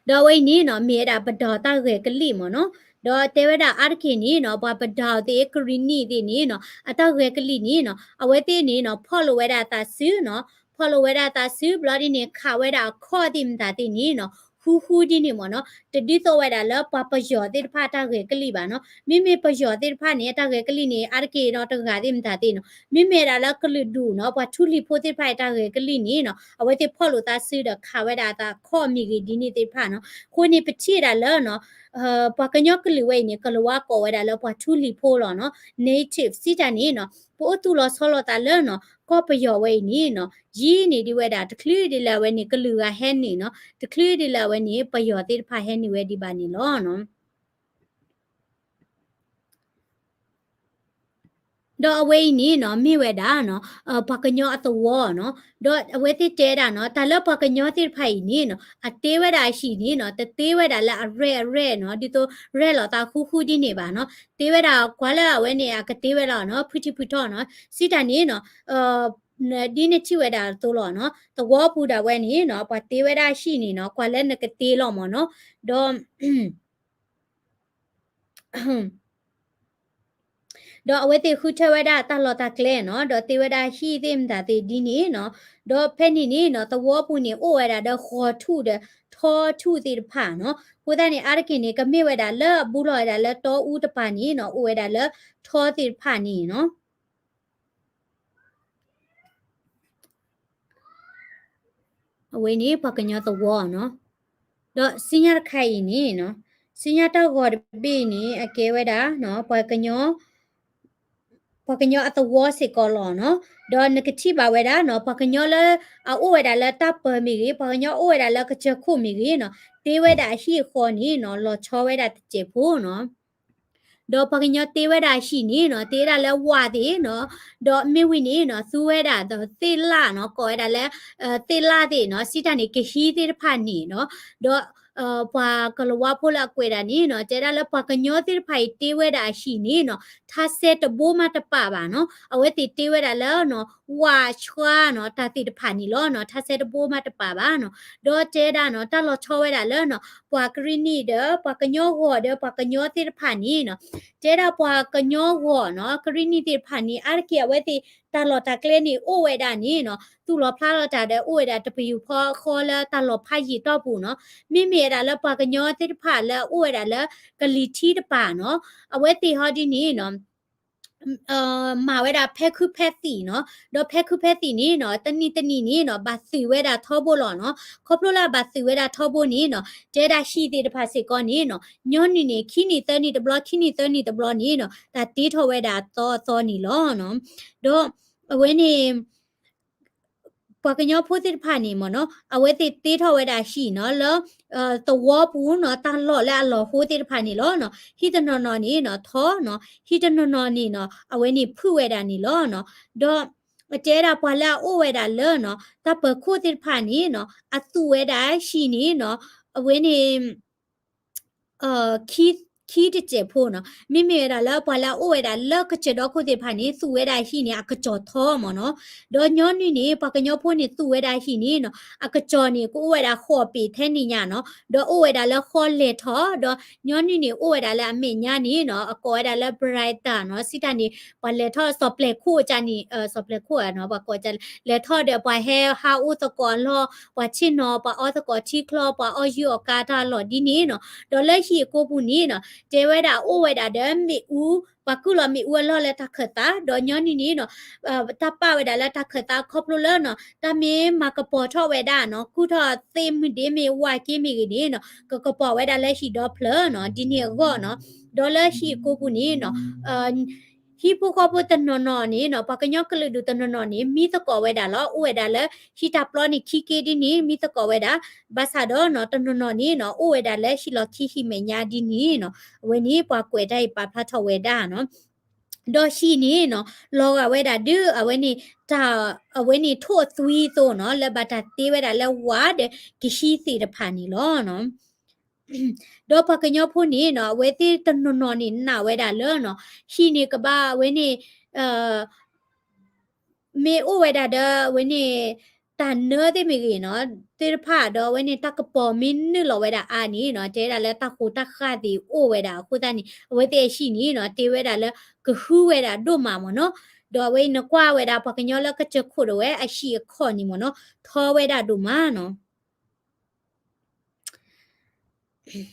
ဒီးအဝဲအံၤန့ၣ်နီၤ မ့ၢ်ဝဲဒၣ်ပဒိၣ်တၢ်ဂဲၤကလံၣ်မ့ၢ်နီၤ ဒီးတဲဝဲဒၣ်အါတက့ၢ်န့ၣ်နီၤ ပှၤပဒိၣ်သ့ၣ်ကရံၣ်နံၣ်သ့ၣ်န့ၣ်နီၤ အတၢ်ဂဲၤကလံၣ်န့ၣ်နီၤ အဝဲသ့ၣ်န့ၣ်နီၤ ဖီၣ်လိာ်ဝဲဒၣ်သးစုနီၤ ဖီၣ်လိာ်ဝဲဒၣ်သးစု ဘျီဒ်န့ၣ် ခးဝဲဒၣ်အခီၣ်သ့ၣ်မတၤသ့ၣ်န့ၣ်နီၤ ဃူဃူဒ်န့ၣ်မ့ၢ်နီၤ တဒ်သိးဝဲဒၣ်လၢပှၤပယီၤသ့ၣ်တဖၣ်အတၢ်ဂဲၤကလံၣ်ဘၣ်နီၤ မ့မ့ၢ်ပယီၤသ့ၣ်တဖၣ်န့ၣ် အတၢ်ဂဲၤကလံၣ်န့ၣ် အါတက့ၢ်ဒီးတဂၤသ့ၣ်မတၤသ့ၣ်နီၤ မ့မ့ၢ်ဒၣ်လၢကလုာ်ဒူၣ်နီၤ ပှၤထူလံၤဖိသ့ၣ်တဖၣ်အတၢ်ဂဲၤကလံၣ်န့ၣ်နီၤ အဝဲသ့ၣ်ဖီၣ်လိာ်သးစုဒီးခးဝဲဒၣ်အသးအခီၣ်မ့ၢ်ဂ့ၤဒ်န့ၣ်သ့ၣ်တဖၣ်နီၤ အဃိန့ၣ်ပထံၣ်ဒၣ်လၢနီၤ ပှၤကညီကလုာ်ဝဲအံၤန့ၣ် ကလၤဝါကိးဝဲဒၣ်လၢပှၤထူလံၤဖိလီၤနီၤ, native စံးတၢ်န့ၣ်နီၤ, ပအိၣ်သူၣ်လီၤဆီလီၤသးလၢနီၤ ကီၢ်ပယီၤဝဲအံၤန့ၣ်နီၤ, ယံာ်န့ၢ်ဒံးဝဲဒၣ် တချုးဒံးလၢအဝဲန့ၣ် ကလုာ်ဂၤဟဲနုာ်နီၤ, တချုးဒံးလၢအဝဲန့ၣ် ပယီၤသ့ၣ်တဖၣ်ဟဲနုာ်ဝဲဒံးဘၣ်န့ၣ်လီၤနီၤ. ဒီးအဝဲအံၤန့ၣ်နီၤ မ့ၢ်ဝဲဒၣ်နီၤ ပှၤကညီအသဝီနီၤ, ဒီးအဝဲသ့ၣ်တဲဒၣ်နီၤ တၢ်လၢပှၤကညီသ့ၣ်တဖၣ်အံၤန့ၣ်နီၤ အတ့ဝဲဒၣ်အဟံၣ်န့ၣ်နီၤ တတ့ဝဲဒၣ်လၢအရဲၣ်အရဲၣ်နီၤ, ဒ်သိးရဲၣ်လီၤသးဃူဃူဒ်န့ၣ်ဘၣ်နီၤ, တ့ဝဲဒၣ်ကွၢ်လၢအဝဲန့ၣ် အကတ့ဝဲလီၤနီၤ ဖုထံဖုထီနီၤ, စံးတၢ်န့ၣ်နီၤ ဒ်န့ၣ်ထံၣ်ဝဲဒၣ်အသိးလီၤနီၤ, သဝီပူၤဒၣ်ဝဲန့ၣ်နီၤ ပှၤတ့ဝဲဒၣ်အဟံၣ်န့ၣ်နီၤ ကွၢ်လၢနကတ့လီၤမၢ်နီၤ, ဒီး ဒီးအဝဲသ့ၣ်ဃုထၢဝဲဒၣ်တၢ်လီၢ်တၢ်ကျဲနီၤ, ဒီးတ့ဝဲဒၣ်ဟံၣ်သ့ၣ်မတၤသ့ၣ်ဒ်န့ၣ်နီၤ, ဒီးဖဲန့ၣ်န့ၣ်နီၤ သဝီပူၤန့ၣ် အိၣ်ဝဲဒၣ်ဒီးဃီၤထူၣ်ဒီးထီထူၣ်သ့ၣ်တဖၣ်နီၤ, အဃိသတးန့ၣ် အါတက့ၢ်န့ၣ် ကမ့ၢ်ဝဲဒၣ်လၢအဘူးလီၤဝဲဒၣ်လၢတီအူတပၤန့ၣ်နီၤ, အိၣ်ဝဲဒၣ်လၢထီသ့ၣ်တဖၣ်န့ၣ်နီၤ. အဝဲန့ၣ်ပှၤကညီသဝီနီၤ, ဒီးဆူညါတခါအံၤန့ၣ်နီၤ, ဆူညါတၢ်ဂီၤတဘ့ၣ်န့ၣ် အကဲဝဲဒၣ် ပှၤကညီ ပှၤကညီအသဝီစ့ၢ်ကီးလီၤနီၤ, ဒီးနကထံၣ်ဘၣ်ဝဲဒၣ်နီၤ ပှၤကညီလၢအအိၣ်ဝဲဒၣ်လၢတၢ်ပၢၤမ့ၢ်ဂ့ၤ, ပှၤကညီအိၣ်ဝဲဒၣ်လၢကစၢၢ်ခိၣ်မ့ၢ်ဂ့ၤနီၤ, တ့ဝဲဒၣ်အဟံၣ်အဃီန့ၣ်နီၤ လီၤဆီဝဲဒၣ်တစဲးဖိနီၤ. ဒီးပှၤကညီတ့ဝဲဒၣ်အဟံၣ်န့ၣ်နီၤ တ့ဝဲဒၣ်လၢဝၣ်သ့ၣ်နီၤ, ဒီးမ့ၢ်ဝံၤန့ၣ်နီၤ သူဝဲဒၣ်ဒီးသ့ၣ်လၣ်နီၤ, ကိးဝဲဒၣ်လၢ သ့ၣ်လၣ်သ့ၣ်နီၤ, စံးတၢ်န့ၣ် ကဟံးသ့ၣ်တဖၣ်န့ၣ်နီၤ, ဒီး ပှၤကလၤဝါဖိလၢအကွဲးဒၣ်န့ၣ်နီၤ တဲဒၣ်လၢပှၤကညီသ့ၣ်တဖၣ်အံၤတ့ဝဲဒၣ်အဟံၣ်န့ၣ်နီၤ ထါစဲတဘိမးတပာ်ဘၣ်နီၤ, အဝဲသ့ၣ်တ့ဝဲဒၣ်လၢနီၤ ဝၣ်ဆှါနီၤ တၢ်သ့ၣ်တဖၣ်န့ၣ်လီၤနီၤ, ထါစဲတဘိမးတပာ်ဘၣ်နီၤ, ဒီးတဲဒၣ်နီၤ တၢ်လီၤဆီဝဲဒၣ်လၢနီၤ ပှၤကရံၣ်နံၣ်ဒီး ပှၤကညီဂီၤဒီး ပှၤကညီသ့ၣ်တဖၣ်န့ၣ်နီၤ, တဲဒၣ်ပှၤကညီဂီၤနီၤ ကရံၣ်နံၣ်သ့ၣ်တဖၣ်န့ၣ် အါတက့ၢ်အဝဲသ့ၣ် တၢ်လီၢ်တၢ်ကျဲန့ၣ် အိၣ်ဝဲဒၣ်န့ၣ်နီၤ သူၣ်လီၤဖျးလီၤတၢ်ဒီးအိၣ်ဝဲဒၣ်တပယူာ်ဖီဃီလၢတၢ်လီၢ်ဖးယံာ်တီၢ်ပူၤနီၤ, မ့မ့ၢ်ဝဲဒၣ်လၢပှၤကညီသ့ၣ်တဖၣ်လၢအအိၣ်ဝဲဒၣ်လၢကလံၤထံးတပၤနီၤ, အဝဲသ့ၣ်ဟီဒ်န့ၣ်နီၤ မၤဝဲဒၣ်ဖဲခုဖဲသံၣ်နီၤ, ဒီးဖဲခုဖဲသံၣ်န့ၣ်နီၤ တနံၤတနံၤန့ၣ်နီၤ ဘၣ်သုးဝဲဒၣ်ထီဘိလီၤနီၤ, ခီဖျိလၢအဘၣ်သုးဝဲဒၣ်ထီဘိန့ၣ်နီၤ တဲဒၣ်ဟံၣ်သ့ၣ်တဖၣ်စ့ၢ်ကီးန့ၣ်နီၤ ညီနုၢ်န့ၣ် ခံနံၣ်သၢနံၣ်တဘျီ ခံနံၣ်သၢနံၣ်တဘျီန့ၣ်နီၤ တၢ်တ့ထီၣ်ဝဲဒၣ်အသီအသီန့ၣ်လီၤနီၤ, ဒီးအဝဲန့ၣ် ပှၤကညီဖိသ့ၣ်တဖၣ်န့ၣ်မ့ၢ်နီၤ အဝဲသ့ၣ်တ့ထီၣ်ဝဲဒၣ်ဟံၣ်နီၤ လၢ သဝီပူၤနီၤ တၢ်လီၢ်လၢအလီၢ်ဟိသ့ၣ်တဖၣ်န့ၣ်လီၤနီၤ, ဟံၣ်တနီၤနီၤန့ၣ်နီၤ ထီနီၤ ဟံၣ်တနီၤနီၤန့ၣ်နီၤ အဝဲန့ၣ်ဖုၣ်ဝဲဒၣ်န့ၣ်လီၤနီၤ, ဒီးအတဲဒၣ်ပှၤလၢအအိၣ်ဝဲဒၣ်လၢနီၤ တၢ်ပၢၤခိၣ်သ့ၣ်တဖၣ်န့ၣ်နီၤ အသူၣ်ဝဲဒၣ်ဟံၣ်န့ၣ်နီၤ အဝဲန့ၣ် ခံ ခံတစဲးဖိနီၤ, မ့မ့ၢ်ဝဲဒၣ်လၢပှၤလၢအအိၣ်ဝဲဒၣ်လၢကစၢၢ်ဒီခိၣ်သ့ၣ်တဖၣ်န့ၣ် သူၣ်ဝဲဒၣ်ဟံၣ်န့ၣ် အကစီၤထီမ့ၢ်နီၤ, ဒီးညီနုၢ်န့ၣ် ပှၤကညီဖိန့ၣ်သူၣ်ဝဲဒၣ်ဟံၣ်န့ၣ်နီၤ အကစီၤန့ၣ် ကအိၣ်ဝဲဒၣ်ဃိးပ့ၤထဲန့ၣ်ညါနီၤ, ဒီးအိၣ်ဝဲဒၣ်လၢဃီလဲၤထီၣ် ဒီးညီနုၢ်န့ၣ် အိၣ်ဝဲဒၣ်လၢအမဲာ်ညါန့ၣ်နီၤ အကိးဝဲဒၣ်လၢ Brighton နီၤ, စံးတၢ်န့ၣ် ပှၤလဲၤထီၣ်စီၤပျဲၤခိၣ်ကန့ၣ် စီၤပျဲၤခိၣ်နီၤ ပှၤကိးလဲၤထီၣ်ဒီးပှၤဟဲဟးအိၣ်သကိးအလီၢ် ပှၤဆ့ၣ်နီၤ ပှၤအီသကိးထံချီ ပှၤအီယုၢ်အီကါတၢ်လီၢ်ဒ်န့ၣ်နီၤ, ဒီးလၢဟံၣ်အကိပူၤန့ၣ်နီၤ တဲဝဲဒၣ်အိၣ်ဝဲဒၣ်ဒီးမ့ၣ်အူ ပှၤကုၢ်လီၤမ့ၣ်အူအလီၢ်လၢတၢ်ခၢၣ်သး ဒီးညီနုၢ်န့ၣ်နီၤ တၢ်ပာ်ဝဲဒၣ်လၢတၢ်ခၢၣ်သးခီဖျိလၢနီၤ တၢ်မ့ၢ်မၤကပီၤထီၣ်ဝဲဒၣ်နီၤ ကူၣ်ထီၣ်သ့ၣ်မုၢ်ဒ့မ့ၢ်ဝါက့မ့ၢ်ဂ့ၤန့ၣ်နီၤ ကကပီၤဝဲဒၣ်လၢဟံၣ်ဒီဖျၢၣ်နီၤ ဒ်န့ၣ်အဂီၢ်နီၤ, ဒီးလၢဟံၣ်အကိပူၤန့ၣ်နီၤ ဟံၣ်ဖိဃီဖိတနီၤနီၤန့ၣ်နီၤ ပှၤကညီကလုာ်ဒူၣ်တနီၤနီၤန့ၣ် မံသကိးဝဲဒၣ်လီၤ အိၣ်ဝဲဒၣ်လၢဟံၣ်တၢ်ပျီန့ၣ်ခံက့ဒ်န့ၣ် မံသကိးဝဲဒၣ်, ဘၣ်ဆၣ်ဒီးနီၤ တနီၤနီၤန့ၣ်နီၤ အိၣ်ဝဲဒၣ်လၢဟံၣ်လီၢ်ခံဟံၣ်မဲာ်ညါဒ်န့ၣ်နီၤ အဝဲန့ၣ်ပှၤကွဲးတၢ်အံၤပာ်ဖျါထီၣ်ဝဲဒၣ်နီၤ ဒီးဟံၣ်န့ၣ်နီၤ လီၤဂာ်ဝဲဒၣ်ဒုး အဝဲန့ၣ် တၢ် အဝဲန့ၣ်ထိၣ်အသွံသိနီၤ လၢဘၣ်တၢ်တ့ဝဲဒၣ်လၢဝၣ်ဒီးကဟံးသ့ၣ်တဖၣ်န့ၣ်လီၤနီၤ ဒီးပှၤကညီဖိန့ၣ်နီၤ အဝဲသ့ၣ်တနီၤနီၤန့ၣ်နာ်ဝဲဒၣ်လၢနီၤ ဟံၣ်န့ၣ်ကဘၣ်အဝဲန့ၣ် မ့ၢ်အိၣ်ဝဲဒၣ်ဒီးအဝဲန့ၣ် တၢ်နၢသ့ၣ်မ့ၢ်ဂ့ၤနီၤ သ့ၣ်တဖၣ်ဒီးအဝဲန့ၣ် တၢ်ကပီၤမ့ၢ်နုာ်လီၤဝဲဒၣ်အါန့ၣ်နီၤ တဲဒၣ်လၢတၢ်ဃိတၢ်ဃၢ်သ့ၣ်အိၣ်ဝဲဒၣ်အဃိသတးန့ၣ် အဝဲသ့ၣ်အဟံၣ်န့ၣ်နီၤ တ့ဝဲဒၣ်လၢကဟုဝဲဒၣ်ဒိၣ်မးမ့ၢ်နီၤ ဒီးအဝဲအံၤနကွၢ်ဝဲဒၣ်ပှၤကညီလၢကစၢၢ်ခိၣ်ဒၣ်ဝဲအဟံၣ်အခီၣ်န့ၣ်မ့ၢ်နီၤ ထီဝဲဒၣ်ဒိၣ်မးနီၤ ဒီး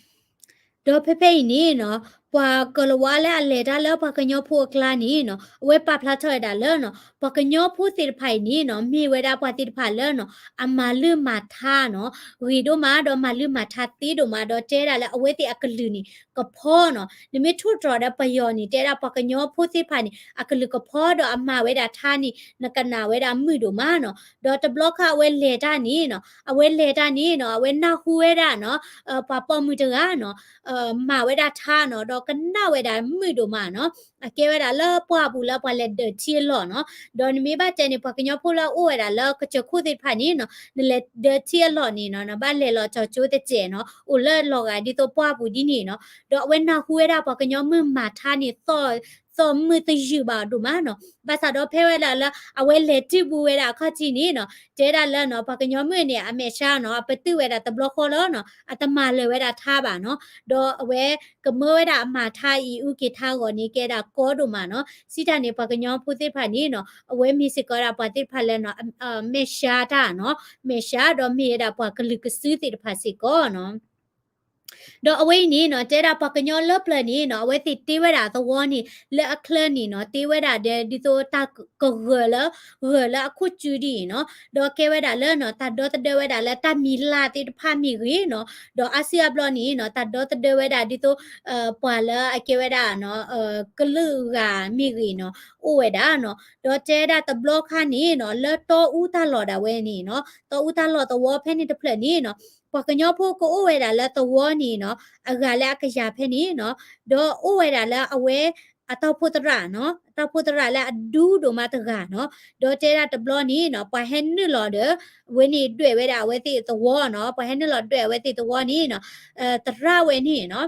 ဖဲဖဲအံၤန့ၣ်နီၤ ပှၤကလၤဝါလၢအလဲၤတၢ်လၢပှၤကညီဖိအကျါန့ၣ်နီၤ အဝဲပာ်ဖျါထီၣ်ဝဲဒၣ်လၢနီၤ ပှၤကညီဖိသ့ၣ်တဖၣ်အံၤန့ၣ်နီၤ မ့ၢ်ဝဲဒၣ်ပှၤသ့ၣ်တဖၣ်လၢနီၤ အမၤလုၢ်မၤထါနီၤ ဂ့ၤဒိၣ်မး ဒီးမၤလုၢ်မၤထါသ့ဒိၣ်မး ဒီးတဲဒၣ်လၢအဝဲသ့ၣ်အကလုာ်န့ၣ် ကဖီနီၤ နမ့ၢ်ထိၣ်တြီၤဒီးပယီၤန့ၣ် တဲဒၣ်ပှၤကညီဖိသ့ၣ်တဖၣ်န့ၣ် အကလုာ်ကဖီ ဒီးအမၤဝဲဒၣ်ထါန့ၣ် နကနၣ်ဝဲဒၣ်မုာ်ဒိၣ်မးနီၤ ဒီးတဘျီခါအဝဲလဲၤတၢ်န့ၣ်နီၤ အဝဲလဲၤတၢ်န့ၣ်နီၤ အဝဲနၢ်ဟူဝဲဒၣ်နီၤ ပှၤပိာ်မုၣ်တဂၤနီၤ မၤဝဲဒၣ်ထါနီၤ ဒီးကနၣ်ဝဲဒၣ်မုာ်ဒိၣ်မးနီၤ အကဲဝဲဒၣ်လၢပှၢ်ပူၤလၢပှၤလဲၤဒၢးထံအလီၢ်နီၤ ဒီးနမ့ၢ်ဘၣ်တဲန့ၣ် ပှၤကညီဖိလၢအအိၣ်ဝဲဒၣ်လၢကစၢၢ်ခိၣ်သ့ၣ်တဖၣ်န့ၣ်နီၤ နလဲၤဒၢးထံအလီၢ်န့ၣ်နီၤ နဘၣ်လဲၤလီၤကၠီၤကၠိတစဲးနီၤ အိၣ်လၢလီၤဂာ်ဒ်သိးပှၢ်ပူၤဒ်န့ၣ်နီၤ ဒီးအဝဲနၢ်ဟူဝဲဒၣ်ပှၤကညီမုၣ်မၤထါန့ၣ် သီၣ်မုာ်သယုၢ်ဘၣ်ဒိၣ်မးနီၤ ဘၣ်ဆၣ်ဒီးဖဲဝဲဒၣ်လၢ အဝဲလဲၤတုၤဘူးဝဲဒၣ်အခီၣ်ထံးန့ၣ်နီၤ တဲဒၣ်လၢနီၤ ပှၤကညီမုၣ်န့ၣ် အမဲာ်ဆှးနီၤ အပတုာ်ဝဲဒၣ်တဘျီဃီလီၤနီၤ အတမၤလၢၤဝဲဒၣ်ထါဘၣ်နီၤ ဒီးအဝဲကမၢဝဲဒၣ်အမၤထါအံၤ အုၣ်က့ၤထါအဂီၢ်န့ၣ် ကဲဒၣ်ကီဒိၣ်မးနီၤ စံးတၢ်န့ၣ် ပှၤကညီဖိသ့ၣ်တဖၣ်န့ၣ်နီၤ အဝဲမ့ၢ်စ့ၢ်ကီးဒၣ်ပှၤသ့ၣ်တဖၣ်လၢနီၤ မဲာ်ဆှးတၢ်နီၤ မဲာ်ဆှးဒီးမ့ၢ်ဝဲဒၣ်ပှၤကလုာ်ကစုသ့ၣ်တဖၣ်စ့ၢ်ကီးနီၤ ဒီးအဝဲအံၤန့ၣ်နီၤ တဲဒၣ်ပှၤကညီလၢပျၢၤန့ၣ်နီၤ အဝဲသ့ၣ်တ့ဝဲဒၣ်အသဝီန့ၣ် လၢအချၢန့ၣ်နီၤ တ့ဝဲဒၣ်ဒီး ဒ်သိးတၢ်ကဂၢၢ်လၢ ဂၢၢ်လၢအခိၣ်ကူဒ်အံၤနီၤ ဒီးကဲဝဲဒၣ်လၢနီၤ တၢ်ဒီသဒၢဝဲဒၣ်လၢတၢ်မံၤလၢ်သ့ၣ်တဖၣ်မ့ၢ်ဂ့ၤနီၤ ဒီးအါစုအါဘျီန့ၣ်နီၤ တၢ်ဒီသဒၢဝဲဒၣ်ဒ်သိး ပှၤလၢအကဲဝဲဒၣ်နီၤ ကလုာ်ဂၤမ့ၢ်ဂ့ၤနီၤ အိၣ်ဝဲဒၣ်နီၤ ဒီးတဲဒၣ်တဘျီခါန့ၣ်နီၤ လၢတီအူတၢ်လီၢ်ဒၣ်ဝဲန့ၣ်နီၤ တီအူတၢ်လီၢ်သဝီဖဲန့ၣ်တဖျၢၣ်န့ၣ်နီၤ ပှၤကညီဖိကအိၣ်ဝဲဒၣ်လၢသဝီန့ၣ်နီၤ အဂၤလၢအကယၤဖဲန့ၣ်နီၤ ဒီးအိၣ်ဝဲဒၣ်လၢအဝဲ အတီၢ်ဖိသရၣ်နီၤ အတီၢ်ဖိသရၣ်လၢအဒူဒိၣ်မးတဂၤနီၤ ဒီးတဲဒၣ်တဘျီန့ၣ်နီၤ ပှၤဟဲနုာ်လီၤဒီး အဝဲန့ၣ်ဒွဲၣ်ဝဲဒၣ်အဝဲသ့ၣ်သဝီနီၤ ပှၤဟဲနုာ်လီၤဒွဲၣ်အဝဲသ့ၣ်သဝီန့ၣ်နီၤ သရၣ်ဝဲန့ၣ်နီၤ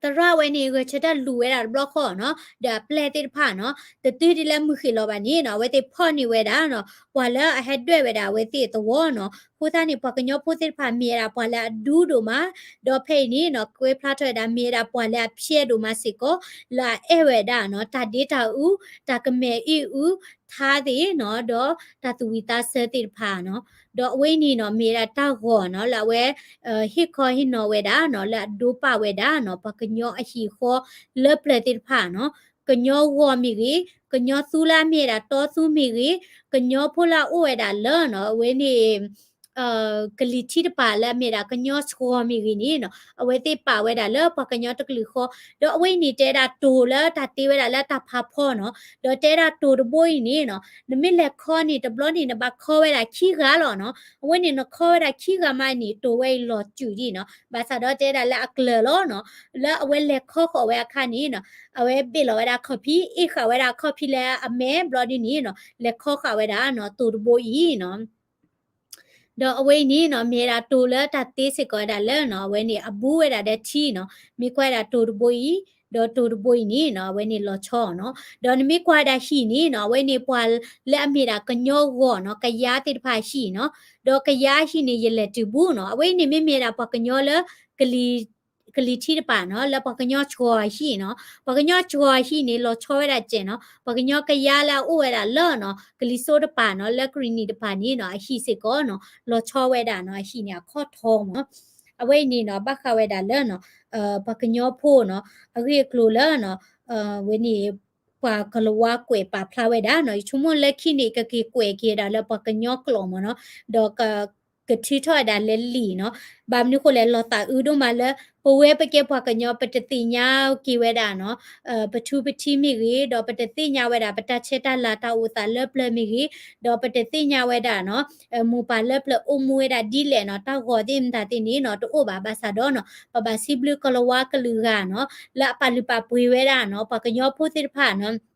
သရၣ်ဝဲန့ၣ် ဂဲၤဆၢထၢၣ်လူၤဝဲဒၣ်တဘျီဃီနီၤ ဒီးအပျဲၢ်သ့ၣ်တဖၣ်နီၤ တတုၤဒ်လၢမုၢ်ဃ့ၢ်လီၤဘၣ်န့ၣ်နီၤ အဝဲသ့ၣ်ဖီၣ်န့ၢ်ဝဲဒၣ်နီၤ ပှၤလၢအဟဲဒွဲၣ်ဝဲဒၣ်အဝဲသ့ၣ်သဝီနီၤ အဃိသတးန့ၣ် ပှၤကညီဖိသ့ၣ်တဖၣ်မ့ၢ်ဝဲဒၣ်ပှၤလၢအဒူဒိၣ်မး ဒီးဖဲအံၤန့ၣ်နီၤ ကွဲဖျါထီၣ်ဝဲဒၣ်မ့ၢ်ဝဲဒၣ်ပှၤလၢအဖျဲးဒိၣ်မးစ့ၢ်ကီး လၢအအဲၣ်ဝဲဒၣ်နီၤ တၢ်ဒ့တၢ်အူ တၢ်ကမဲာ်အံၣ်အူ ထါသ့ၣ်နီၤ ဒီးတၢ်သူၣ်ဝံၣ်သးဆၢသ့ၣ်တဖၣ်နီၤ ဒီးအဝဲအံၤန့ၣ်နီၤ မ့ၢ်ဝဲဒၣ်တၢ်ဂီၤနီၤ လၢအဝဲ ဟ့ၣ်ခီဟ့ၣ်နီၤဝဲဒၣ်နီၤ လၢအဒိပာ်ဝဲဒၣ်နီၤ ပှၤကညီအဟံၣ်ဃီလၢပျၢၤသ့ၣ်တဖၣ်နီၤ ကညီဂီၤမ့ၢ်ဂ့ၤ ကညီသူလၢအမ့ၢ်ဝဲဒၣ်တီသူမ့ၢ်ဂ့ၤ ကညီဖိလၢအအိၣ်ဝဲဒၣ်လၢနီၤ အဝဲန့ၣ် ကလံၤထံတပၤလၢအမ့ၢ်ဒၣ်ကညီစှီၤမ့ၢ်ဂ့ၤန့ၣ်နီၤ အဝဲသ့ၣ်ပာ်ဝဲဒၣ်လၢပှၤကညီတကလုာ်ဃီ ဒီးအဝဲအံၤန့ၣ် တဲဒၣ်တိၤလၢတၢ်တ့ဝဲဒၣ်လၢတၢ်ဖးဖီနီၤ ဒီးတဲဒၣ်တိၤတဘိအံၤန့ၣ်နီၤ နမ့ၢ်လဲၤခီန့ၣ် တဘျီန့ၣ် နဘၣ်ခီဝဲဒၣ်ခံဂၤလီၤနီၤ အဝဲန့ၣ် နခီဝဲဒၣ်ခံဂၤမးန့ၣ် တိၤဝဲအံၤလီၤစုာ်ဒံးနီၤ ဘၣ်ဆၣ်ဒီးတဲဒၣ်လၢအကျၢၤလီၤနီၤ လၢအဝဲလဲၤခီဃီၤဝဲအခါန့ၣ်နီၤ အဝဲဘ့ၣ်လီၤဝဲဒၣ်ခီၣ်ဖံး အ့ၣ်ဃာ်ဝဲဒၣ်ခီၣ်ဖံးလၢအမဲာ်ဘျီဒ်န့ၣ်နီၤ လဲၤခီဃာ်ဝဲဒၣ်နီၤ တိၤတဘိအံၤနီၤ ဒီးအဝဲအံၤန့ၣ်နီၤ မ့ၢ်ဝဲဒၣ်တိၤလၢတၢ်တ့စ့ၢ်ကီးဝဲဒၣ်လၢနီၤ အဝဲန့ၣ် အဘူးဝဲဒၣ်ဒီးထံနီၤ မ့ၢ်ကွၢ်ဝဲဒၣ်တိၤတဘိအံၤ ဒီးတိၤတဘိအံၤန့ၣ်နီၤ အဝဲန့ၣ်လီၤဆီနီၤ ဒီးနမ့ၢ်ကွၢ်ဝဲဒၣ်ဟံၣ်န့ၣ်နီၤ အဝဲန့ၣ်ပှၤလၢအမ့ၢ်ဒၣ်ကညီဂီၤနီၤ ကယါသ့ၣ်တဖၣ်အဟံၣ်နီၤ ဒီးကယါအဟံၣ်န့ၣ် ယလဲၤတုၤဘူးနီၤ အဝဲအံၤန့ၣ်မ့မ့ၢ်ဒၣ်ပှၤကညီလၢ ကလံၤထံတပၤနီၤ လၢပှၤကညီစှီၤအဟံၣ်နီၤ ပှၤကညီစှီၤအဟံၣ်န့ၣ် လီၤဆီဝဲဒၣ်စဲးနီၤ ပှၤကညီကယါလၢအအိၣ်ဝဲဒၣ်လၢနီၤ ကလံၤစိတပၤနီၤ လၢကရံၣ်နံၣ်တပၤန့ၣ်နီၤ အဟံၣ်စ့ၢ်ကီးနီၤ လီၤဆီဝဲဒၣ်နီၤ အဟံၣ်န့ၣ်အခီၣ်ထီမး အဝဲအံၤန့ၣ်နီၤ ဘၣ်ဃးဝဲဒၣ်လၢနီၤ ပှၤကညီဖိနီၤ အဂ့ၢ်အကျိၤလၢနီၤ ဝဲန့ၣ် ပှၤကလၤဝါကွဲးပာ်ဖျါဝဲဒၣ်နီၤ ယဆိကမိၣ်လၢခံန့ၣ် ကက့ၤကွဲးက့ၤဒၣ်လၢပှၤကညီကျိာ်မးနီၤ ဒီးက ကထုးထီၣ်ဝဲဒၣ်လၢလံာ်နီၤ ဘၣ်မနုၤဃိလဲၣ် လီၤသးအုးဒိၣ်မးလၢ ပဝဲပကဲပှၤကညီ ပတသ့ၣ်ညါက့ၤဝဲဒၣ်နီၤ ပထူပထံးမ့ၢ်ဂ့ၤ ဒီးပတသ့ၣ်ညါဝဲဒၣ် ပတၢ်ဆဲးတၢ်လၤတၢ်အိၣ်သးလၢပျၢၤမ့ၢ်ဂ့ၤ ဒီးပတသ့ၣ်ညါဝဲဒၣ်နီၤ မိၢ်ပၢ်လၢပျၢၤအိၣ်မူဝဲဒၣ်ဒ်လဲၣ်နီၤ တၢ်ဂီၤသ့ၣ်မတၤသ့ၣ်န့ၣ်နီၤ တအိၣ်ဘၣ်ဘၣ်ဆၣ်ဒီးနီၤ ပဘၣ်စံးဘျုးကလၤဝါကလုာ်ဂၤနီၤ လၢအပာ်လုၢ်ပာ်ပှ့ၤဝဲဒၣ်နီၤ ပှၤကညီဖိသ့ၣ်တဖၣ်နီၤ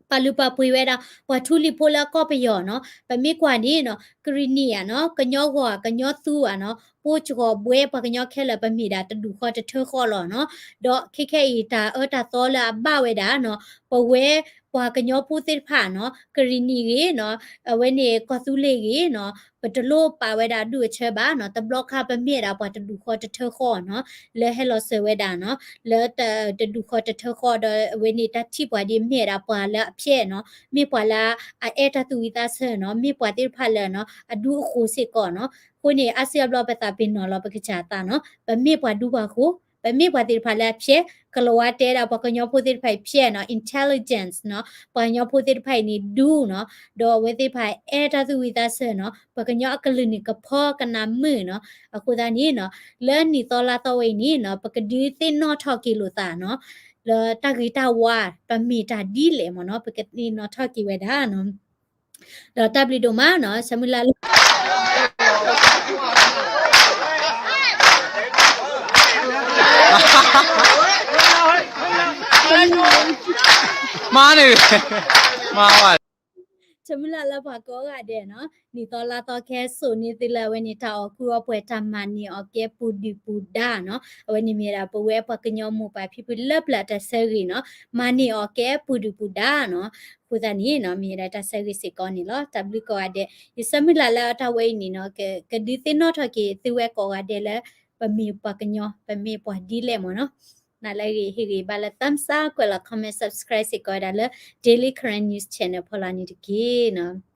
ပာ်လုၢ်ပာ်ပှ့ၤဝဲဒၣ် ပှၤထူလံၤဖိလၢကီၢ်ပယီၤနီၤ ပမ့ၢ်ကွၢ်န့ၣ်နီၤ ကရံၣ်နံၣ်ဧါနီၤ ကညီဂီၤ ကညီသူဧါနီၤ ပိစှီၤဘှဲ ပှၤကညီခဲလၢာ် ပမ့ၢ်ဒၣ်တဒူၣ်ဃီတထၢဃီလီၤနီၤ ဒီးခဲခဲအံၤ တၢ်အၢတၢ်သီလၢအဘၣ်ဝဲဒၣ်နီၤ ပဝဲပှၤကညီဖိသ့ၣ်တဖၣ်နီၤ ကရံၣ်နံၣ်ဂ့ၤနီၤ အဝဲန့ၣ်ကီၢ်သူလ့ၤဂ့ၤနီၤ ပတလိၣ်ပာ်ဝဲဒၣ်ဒူၣ်အဆၢဘၣ်နီၤ တဘျီခါပမ့ၢ်ဝဲဒၣ်ပှၤတဒူၣ်ဃီတထၢဃီနီၤ လၢဟဲလီၤစၢၤဝဲဒၣ်နီၤ လၢတဒူၣ်ဃီတထၢဃီဒီး အဝဲန့ၣ်တၢ်ထံၣ်ပှၤဒ်မ့ၢ်ဝဲဒၣ်ပှၤလၢအဖျဲၣ်နီၤ မ့ၢ်ပှၤလၢအအဲၣ်တၢ်သူၣ်ဝံၣ်သးဆၢနီၤ မ့ၢ်ပှၤသ့ၣ်တဖၣ်လၢနီၤ အဒူအဃိးစ့ၢ်ကီးနီၤ အဃိန့ၣ် အါစုအါဘျီပသးပ့ၤနီၣ်လီၤပကစၢ်အသးနီၤ ပမ့ၢ်ပှၤဒူပှၤဃိၤ ပမ့ၢ်ပှၤသ့ၣ်တဖၣ်လၢအဖျဲၣ် ကလၤဝါတဲဒၣ် ပှၤကညီဖိသ့ၣ်တဖၣ်အံၤ ဖျဲးနီၤ, intelligence နီၤ, ပှၤကညီဖိသ့ၣ်တဖၣ်အံၤန့ၣ် ဒူနီၤ, ဒီးအဝဲသ့ၣ်တဖၣ်အဲၣ်တၢ်သူၣ်ဝံၣ်သးဆၢနီၤ, ပှၤကညီအကလုၢ်န့ၣ်ကဖီကနၣ်မုာ်နီၤ. အဃိသတးန့ၣ်နီၤ, လၢနံၣ်သီလါသီဝဲအံၤန့ၣ်နီၤ, ပကဒုးသ့ၣ်နီၣ်ထီၣ်က့ၤလိာ်သးနီၤ, လၢတၢ်ဂ့ၤတၢ်ဝါ ပမ့ၢ်တၢ်ဒ်လဲၣ်မ့ၢ်နီၤ, ပကသ့ၣ်နီၣ်ထီၣ်က့ၤဝဲဒၣ်နီၤ. ဒီးတၢ်ဘျုးဒိၣ်မးနီၤ, ဆၢမုၢ်လၢ်လၢ မၤန့ၣ်, မၤဝဲ, ဆၢမုၢ်လၢ်လၢပှၤကိးဂၤဒဲးနီၤ, နံၣ်သီလါသီကဟဲစိာ်န့ၢ်သုလၢအဝဲန့ၣ် တၢ်အီၣ်ကူအီပှဲၤ တၢ်မၤန့ၢ်အီၤကဲပူၤဒုၣ်ပူၤဒါနီၤ. အဝဲန့ၣ်မ့ၢ်ဝဲဒၣ် ပဝဲပှၤကညီမိၢ်ပၢ်ဖံဖုလၢပျၢၤတၢ်ဆၢဂ့ၤနီၤ, မၤန့ၢ်အီၤကဲပူၤဒုၣ်ပူၤဒါနီၤ. အဃိသတးန့ၣ်နီၤ, မ့ၢ်ဝဲဒၣ်တၢ်ဆၢဂ့ၤစ့ၢ်ကီးန့ၣ်လီၤ. တၢ်ဘျုးကိးဂၤဒဲး, ယဆၢမုၢ်လၢ်လၢအတၢ်ဝဲအံၤန့ၣ်နီၤ, ကဒုးသ့ၣ်နီၣ်ထီၣ်က့ၤသုဝဲကိးဂၤဒဲးလၢ ပမ့ၢ်ပှၤကညီ ပမ့ၢ်ပှၤဒ်လဲၣ်မ့ၢ်နီၤ. နၤလၢအဂ့ၤ ဟ့ၣ်ဂံၢ်ဘါလၢ thumbs up, ကွဲးလီၤ comment, subscribe စ့ၢ်ကီးဝဲဒၣ်လၢ Daily Karen News Channel ဖီလာ်န့ၣ်တက့ၢ်နီၤ.